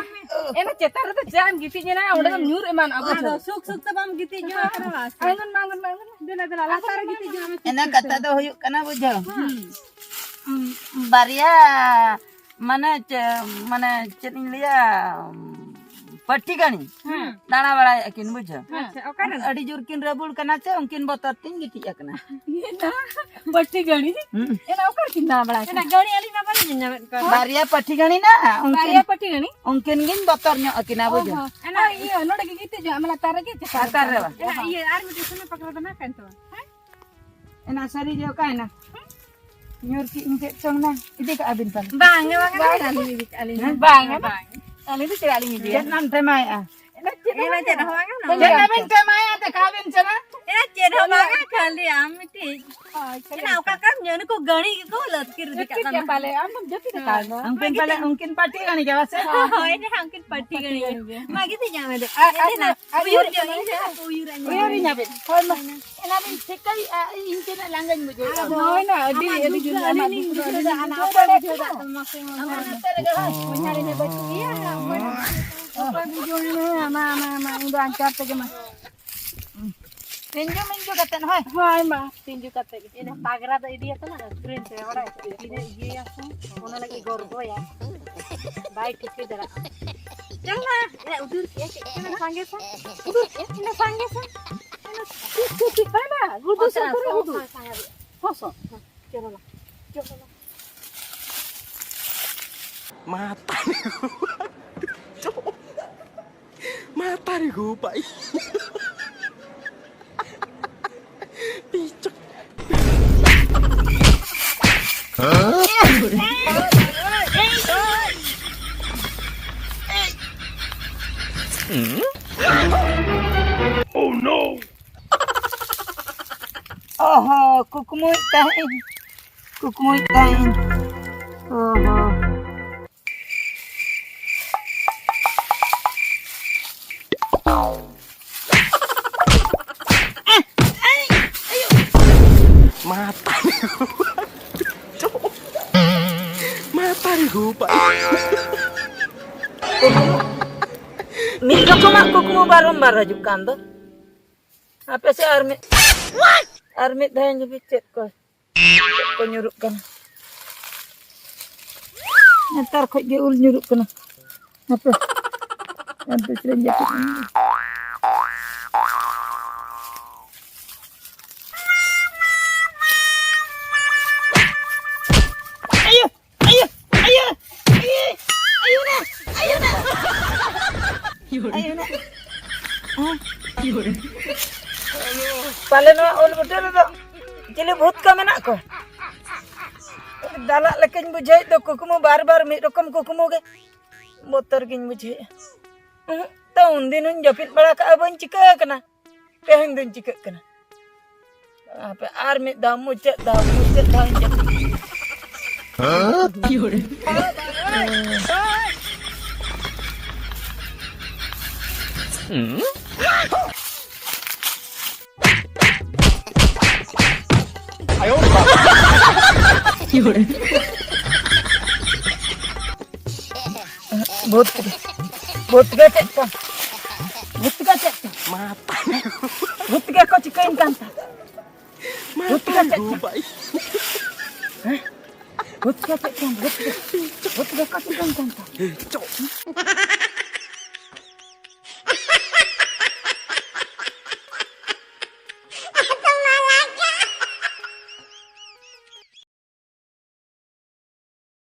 ᱮᱱᱟ ᱪᱮᱛᱟᱱ ᱨᱮᱫᱚ ᱪᱮᱫ ᱮᱢ ᱜᱤᱛᱤᱡ ᱮᱱᱟ, ᱚᱸᱰᱮ ᱫᱚᱢ ᱧᱩᱨ ᱮᱢᱟᱱᱚᱜᱼᱟ, ᱟᱫᱚ ᱵᱩᱡᱷᱟᱹᱣ? ᱥᱩᱠ ᱥᱩᱠ ᱛᱮ ᱵᱟᱢ ᱜᱤᱛᱤᱡ ᱡᱚᱝ ᱟᱠᱟᱱᱟ, ᱵᱟᱥ᱾ ᱟᱬᱜᱚᱱ ᱢᱮ, ᱟᱬᱜᱚᱱ ᱢᱮ, ᱟᱬᱜᱚᱱ ᱢᱮ᱾ ᱫᱮᱞᱟ, ᱫᱮᱞᱟ, ᱞᱟᱛᱟᱨ ᱨᱮ ᱜᱤᱛᱤᱡ ᱡᱚᱝ ᱢᱮ, ᱮᱱᱟ ᱥᱩᱠ ᱠᱟᱛᱷᱟ ᱥᱩᱠ᱾ ᱫᱚ ᱦᱩᱭᱩᱜ ᱠᱟᱱᱟ, ᱵᱩᱡᱷᱟᱹᱣ? ᱦᱩᱸ᱾ ᱵᱟᱨᱭᱟ, ᱢᱟᱱᱮ ᱪᱮ-, ᱢᱟᱱᱮ ᱪᱮᱫ ᱤᱧ ᱞᱟᱹᱭᱟ, ᱯᱟᱹᱴᱷᱤ ᱜᱟᱹᱲᱤ ᱦᱮᱸ᱾ ᱫᱟᱬᱟ ᱵᱟᱲᱟᱭᱮᱫ ᱠᱤᱱ, ᱵᱩᱡᱷᱟᱹᱣ᱾ ᱟᱪᱪᱷᱟ, ᱚᱠᱟᱨᱮ? ᱟᱹᱰᱤ ᱡᱳᱨ ᱠᱤᱱ ᱨᱟᱹᱵᱩᱲ ᱠᱟᱱᱟ ᱥᱮ, ᱩᱱᱠᱤᱱ ᱵᱚᱛᱚᱨ ᱛᱤᱧ ᱜᱤᱛᱤᱡ ᱟᱠᱟᱱᱟ᱾ ᱯᱟᱹᱴᱷᱤ ᱜᱟᱹᱲᱤ? ᱦᱩᱸ᱾ ᱮᱱᱟ ᱚᱠᱟᱨᱮ ᱠᱤᱱ ᱫᱟᱬᱟ ᱵᱟᱲᱟᱭ ᱮᱱᱟ ᱠᱟᱱᱟ? ᱜᱟᱹᱲᱤ ᱟᱹᱞᱤᱧ ᱢᱟ ᱵᱟᱹᱞᱤᱧ ᱧᱮᱞ ᱧᱟᱢᱮᱫ ᱠᱚᱣᱟ᱾ ᱵᱟᱨᱭᱟ ᱯᱟᱹᱴᱷᱤ ᱜᱟᱹᱲᱤ ᱱᱟ, ᱩᱱᱠᱤᱱ, ᱵᱟᱨᱭᱟ ᱯᱟᱹᱴᱷᱤ ᱜᱟᱹᱲᱤ? ᱩᱱᱠᱤᱱ ᱜᱤᱧ ᱵᱚᱛᱚᱨ ᱧᱚᱜ ᱟᱹᱠᱤᱱᱟ, ᱚ ᱵᱩᱡᱷᱟᱹᱣ᱾ ᱦᱚᱸ᱾ ᱮᱱᱟ ᱤᱭᱟᱹ, ᱱᱚᱰᱮ ᱜᱮ ᱜᱤᱛᱤᱡᱚᱜ ᱟᱢ, ᱞᱟᱛᱟᱨ ᱨᱮᱜᱮ ᱪᱮᱠᱟ ᱞᱟᱛᱟᱨ ᱨᱮ ᱵᱟᱝ? ᱮᱱᱟ ᱤᱭᱟᱹ, ᱟᱨ ᱢᱤᱫᱴᱮᱱ ᱥᱩᱱᱩᱢ ᱯᱟᱠᱲᱟ ᱫᱚ ᱱᱟ ᱠᱟᱱ ᱛᱟᱢᱟ᱾ ᱦᱮᱸ? ᱮᱱᱟ ᱥᱟᱹᱨᱤ ᱜᱮ ᱚᱠᱟᱭᱮᱱᱟ? ᱧᱩᱨ ᱠᱮᱫ ᱤᱧ ᱪᱮᱫ ᱪᱚᱝ ᱱᱟ, ᱤᱫᱤ ᱠᱟᱜᱼᱟ ᱵᱤᱱ ᱯᱟᱞᱮ? ᱵᱟᱝ, ᱵᱟᱝ, ᱵᱟᱝ, ᱟᱹᱞᱤᱧ ᱤᱫᱤ ᱠᱟᱜᱼᱟ ᱞᱤᱧ᱾ ᱦᱮᱸ? ᱵᱟᱝ, ᱵᱟᱝ᱾ ᱟᱹᱞᱤᱧ ᱫᱚ ᱪᱮᱫᱟᱜ ᱞᱤᱧ ᱤᱫᱤᱭᱟ? ᱪᱮᱫ ᱱᱟᱢ ᱴᱷᱮᱢᱟᱭᱮᱜᱼᱟ? ᱮᱱᱟ ᱪᱮᱫ ᱦᱚᱸ ᱮᱱᱟ ᱪᱮᱫ ᱦᱚᱸ ᱵᱟᱝᱟ, ᱱᱚᱰᱮ ᱪᱮᱫ ᱜᱮ᱾ ᱱᱟᱵᱤᱱ ᱴᱷᱮᱢᱟᱭᱟ? ᱫᱮᱠᱷᱟᱣ ᱵᱤᱱ ᱪᱮ ᱱᱟ᱾ ᱮᱱᱟ ᱪᱮᱫ ᱦᱚᱸ ᱵᱟᱝᱟ, ᱠᱷᱟᱹᱞᱤ ᱟᱢ ᱢᱤᱫᱴᱤᱡ᱾ ᱦᱳᱭ, ᱠᱷᱟᱹᱞᱤ ᱮᱱᱟ ᱚᱠᱟ ᱠᱟᱱ ᱧᱚᱜ ᱱᱩᱠᱩ ᱜᱟᱹᱲᱤ ᱜᱮᱠᱚ ᱞᱟᱹᱛᱠᱤᱨ ᱤᱫᱤ ᱠᱟᱜ ᱡᱟᱹᱯᱤᱫ ᱛᱟᱢᱟ᱾ ᱠᱮᱫ ᱯᱟᱞᱮ, ᱟᱢ ᱫᱚᱢ ᱡᱟᱹᱯᱤᱫ ᱟᱠᱟᱫ ᱫᱚ᱾ ᱩᱱᱠᱤᱱ ᱯᱟᱹᱴᱤ ᱜᱟᱹᱲᱤ ᱜᱮ ᱵᱟᱥᱮ? ᱦᱳᱭ, ᱮᱱᱟ ᱩᱱᱠᱤᱱ ᱯᱟᱹᱴᱤ ᱜᱟᱹᱲᱤ ᱜᱮ᱾ ᱢᱟ ᱜᱤᱛᱤᱡ ᱧᱟᱢ ᱢᱮ ᱫᱮ᱾ ᱟᱨ, ᱟᱨ, ᱮᱱᱟ ᱟᱨ ᱩᱭᱩᱨ ᱩᱭᱩᱨ ᱧᱚᱜ ᱤᱧ ᱢᱮ, ᱩᱭᱩᱨ ᱟᱹᱧ ᱢᱮ᱾ ᱩᱭᱩᱨ ᱤᱧ ᱟᱵᱮᱱ᱾ ᱦᱳᱭ, ᱢᱟ᱾ ᱮᱱᱟ ᱵᱤᱱ ᱴᱷᱤᱠᱟᱹᱭᱮᱫᱼᱟ, ᱤᱧ ᱛᱤᱱᱟᱹᱜ ᱞᱟᱸᱜᱟᱧ ᱵᱩᱡᱷᱟᱹᱣᱮᱫᱼᱟ᱾ ᱦᱳᱭ ᱱᱟ, ᱟᱹᱰᱤ, ᱟᱹᱰᱤ ᱡᱳᱨ ᱟᱹᱞᱤᱧ ᱞᱤᱧ ᱵᱩᱡᱷᱟᱹᱣ ᱮᱫᱟ, ᱦᱟᱱᱟ ᱚᱠᱚᱭ ᱵᱩᱡᱷᱟᱹᱣ ᱮᱫᱟ? ᱟᱢ ᱦᱟᱱᱛᱮ ᱨᱮᱜᱮ ᱦᱳᱭ᱾ ᱵᱚᱭᱦᱟ ᱨᱮ ᱵᱟᱹᱪᱩᱜ ᱜᱮᱭᱟ, ᱚᱠᱚᱭ, ᱚᱠᱚᱭ ᱵᱩᱡᱷᱟᱹᱣ ᱮᱫᱟ? ᱢᱟ, ᱢᱟ, ᱢᱟ, ᱤᱧ ᱫᱚ ᱟᱧᱪᱟᱨ ᱛᱮᱜᱮ ᱢᱟ᱾ ᱛᱤᱧᱡᱩ ᱢᱤᱧᱡᱩ ᱠᱟᱛᱮ ᱦᱳᱭ᱾ ᱦᱳᱭ ᱢᱟ, ᱛᱤᱧᱡᱩ ᱠᱟᱛᱮ ᱜᱮ᱾ ᱤᱱᱟᱹ ᱯᱟᱜᱽᱨᱟ ᱫᱚ ᱤᱫᱤᱭᱟᱛᱚ ᱱᱟ, ᱟᱹᱠᱷᱨᱤᱧ ᱛᱮ ᱵᱟᱲᱟᱭ ᱛᱤᱱᱟᱹᱜ ᱤᱭᱟᱹᱭᱟ ᱥᱮ, ᱚᱱᱟ ᱞᱟᱹᱜᱤᱫ ᱜᱚᱨᱵᱚᱭᱟ᱾ ᱵᱟᱭ ᱴᱷᱤᱠᱟᱹ ᱫᱟᱲᱮᱭᱟᱜᱼᱟ᱾ ᱪᱚᱞ ᱱᱟ, ᱮ, ᱩᱫᱩᱨ ᱠᱮᱜᱼᱟ, ᱪᱮᱫ ᱠᱟᱱᱟ ᱥᱟᱸᱜᱮ ᱥᱮ? ᱩᱫᱩᱨ ᱠᱮᱜᱼᱟ, ᱤᱱᱟᱹ ᱥᱟᱸᱜᱮ ᱥᱮ? ᱤᱱᱟᱹ ᱴᱷᱤᱠ, ᱴᱷᱤᱠ, ᱴᱷᱤᱠ, ᱵᱟᱭ ᱵᱟᱭ, ᱜᱩᱰᱩ ᱥᱮ ᱚᱛᱨᱟ, ᱩᱛᱨᱟ, ᱥᱚ, ᱩᱫᱩᱨ᱾ ᱥᱚ, ᱥᱟᱸᱜᱮ᱾ ᱦᱚᱸ, ᱥᱚ, ᱦᱚᱸ, ᱪᱚᱞᱚ ᱱᱟ, ᱪᱚᱞᱚ ᱱᱟ᱾ ᱢᱟᱛᱟ᱾ ᱢᱟᱛᱟ ᱨᱮ ᱜᱳ ᱵᱟᱭ᱾ ᱯᱤᱪᱚᱠ᱾ Oh no! ᱚ ᱦᱚᱸ, ᱠᱩᱠᱢᱩᱭᱮᱫ ᱛᱟᱦᱮᱸᱫ ᱤᱧ, ᱠᱩᱠᱢᱩᱭᱮᱫ ᱛᱟᱦᱮᱸᱫ ᱤᱧ᱾ ᱚ ᱦᱚᱸ᱾ ᱢᱟᱛᱟ᱾ ᱢᱟᱛᱟ ᱨᱮ ᱜᱳ ᱵᱟᱭ᱾ ᱢᱤᱫ ᱨᱚᱠᱚᱢᱟᱜ ᱠᱩᱠᱢᱩ ᱵᱟᱨᱚᱢᱵᱟᱨ ᱦᱤᱡᱩᱜ ᱠᱟᱱ ᱫᱚ᱾ ᱟᱯᱮ ᱥᱮᱫ ᱟᱨ ᱢᱤᱫ, ᱟᱨ ᱢᱤᱫ ᱫᱷᱟᱣ ᱤᱧ ᱪᱮᱫ ᱠᱚ, ᱪᱮᱫ ᱠᱚ ᱧᱩᱨᱩᱜ ᱠᱟᱱᱟ᱾ ᱱᱮᱛᱟᱨ ᱠᱷᱚᱡ ᱜᱮ ᱩᱞ ᱧᱩᱨᱩᱜ ᱠᱟᱱᱟ᱾ ᱦᱟᱯᱮ᱾ ᱟᱨ ᱫᱩᱥᱨᱟᱹᱧ ᱡᱟᱹᱯᱤᱫ ᱞᱮᱱ ᱜᱮ᱾ ᱟᱭᱳ, ᱟᱭᱳ, ᱟᱭᱳ, ᱟᱭᱳ, ᱟᱭᱳ ᱱᱟ, ᱟᱭᱳ ᱱᱟ, ᱟᱭᱳ ᱱᱟ᱾ ᱦᱮᱸ? ᱯᱟᱞᱮ ᱱᱚᱣᱟ ᱩᱞ ᱵᱩᱴᱟᱹ ᱨᱮᱫᱚ ᱪᱤᱞᱤ ᱵᱷᱩᱛ ᱠᱚ ᱢᱮᱱᱟᱜ ᱠᱚᱣᱟ? ᱫᱟᱞᱟᱜ ᱞᱮᱠᱟᱧ ᱵᱩᱡᱷᱟᱹᱣᱮᱫ ᱫᱚ, ᱠᱩᱠᱢᱩ ᱵᱟᱨ ᱵᱟᱨ ᱢᱤᱫ ᱨᱚᱠᱚᱢ ᱠᱩᱠᱢᱩ ᱜᱮ᱾ ᱵᱚᱛᱚᱨ ᱜᱤᱧ ᱵᱩᱡᱷᱟᱹᱣᱮᱫᱼᱟ᱾ ᱩᱦᱩᱸ, ᱛᱚ ᱩᱱᱫᱤᱱ ᱦᱚᱸᱧ ᱡᱟᱹᱯᱤᱫ ᱵᱟᱲᱟ ᱠᱟᱜᱼᱟ, ᱵᱟᱹᱧ ᱪᱤᱠᱟᱹ ᱟᱠᱟᱱᱟ᱾ ᱛᱮᱦᱮᱧ ᱫᱚᱧ ᱪᱤᱠᱟᱹᱜ ᱠᱟᱱᱟ? ᱦᱟᱯᱮ ᱟᱨ ᱢᱤᱫ ᱫᱷᱟᱣ, ᱢᱩᱪᱟᱹᱫ ᱫᱷᱟᱣ, ᱢᱩᱪᱟᱹᱫ ᱫᱷᱟᱣ ᱤᱧ ᱡᱟᱹᱯᱤᱫ᱾ ᱵᱷᱩᱛ ᱜᱮ, ᱵᱷᱩᱛ ᱜᱮ ᱪᱮᱫ ᱠᱚ, ᱵᱷᱩᱛ ᱜᱮ ᱪᱮᱫ ᱠᱚ, ᱵᱷᱩᱛ ᱜᱮ ᱠᱚ ᱪᱤᱠᱟᱹᱧ ᱠᱟᱱ ᱛᱟᱦᱮᱸ᱾ ᱵᱷᱩᱛ ᱜᱮ ᱪᱮᱫ ᱠᱚ? ᱦᱮᱸ? ᱵᱷᱩᱛ ᱜᱮ ᱪᱮᱫ ᱠᱚ? ᱵᱷᱩᱛ ᱜᱮ, ᱵᱷᱩᱛ ᱜᱮ ᱠᱚ ᱪᱤᱠᱟᱹᱧ ᱠᱟᱱ ᱛᱟᱦᱮᱸ᱾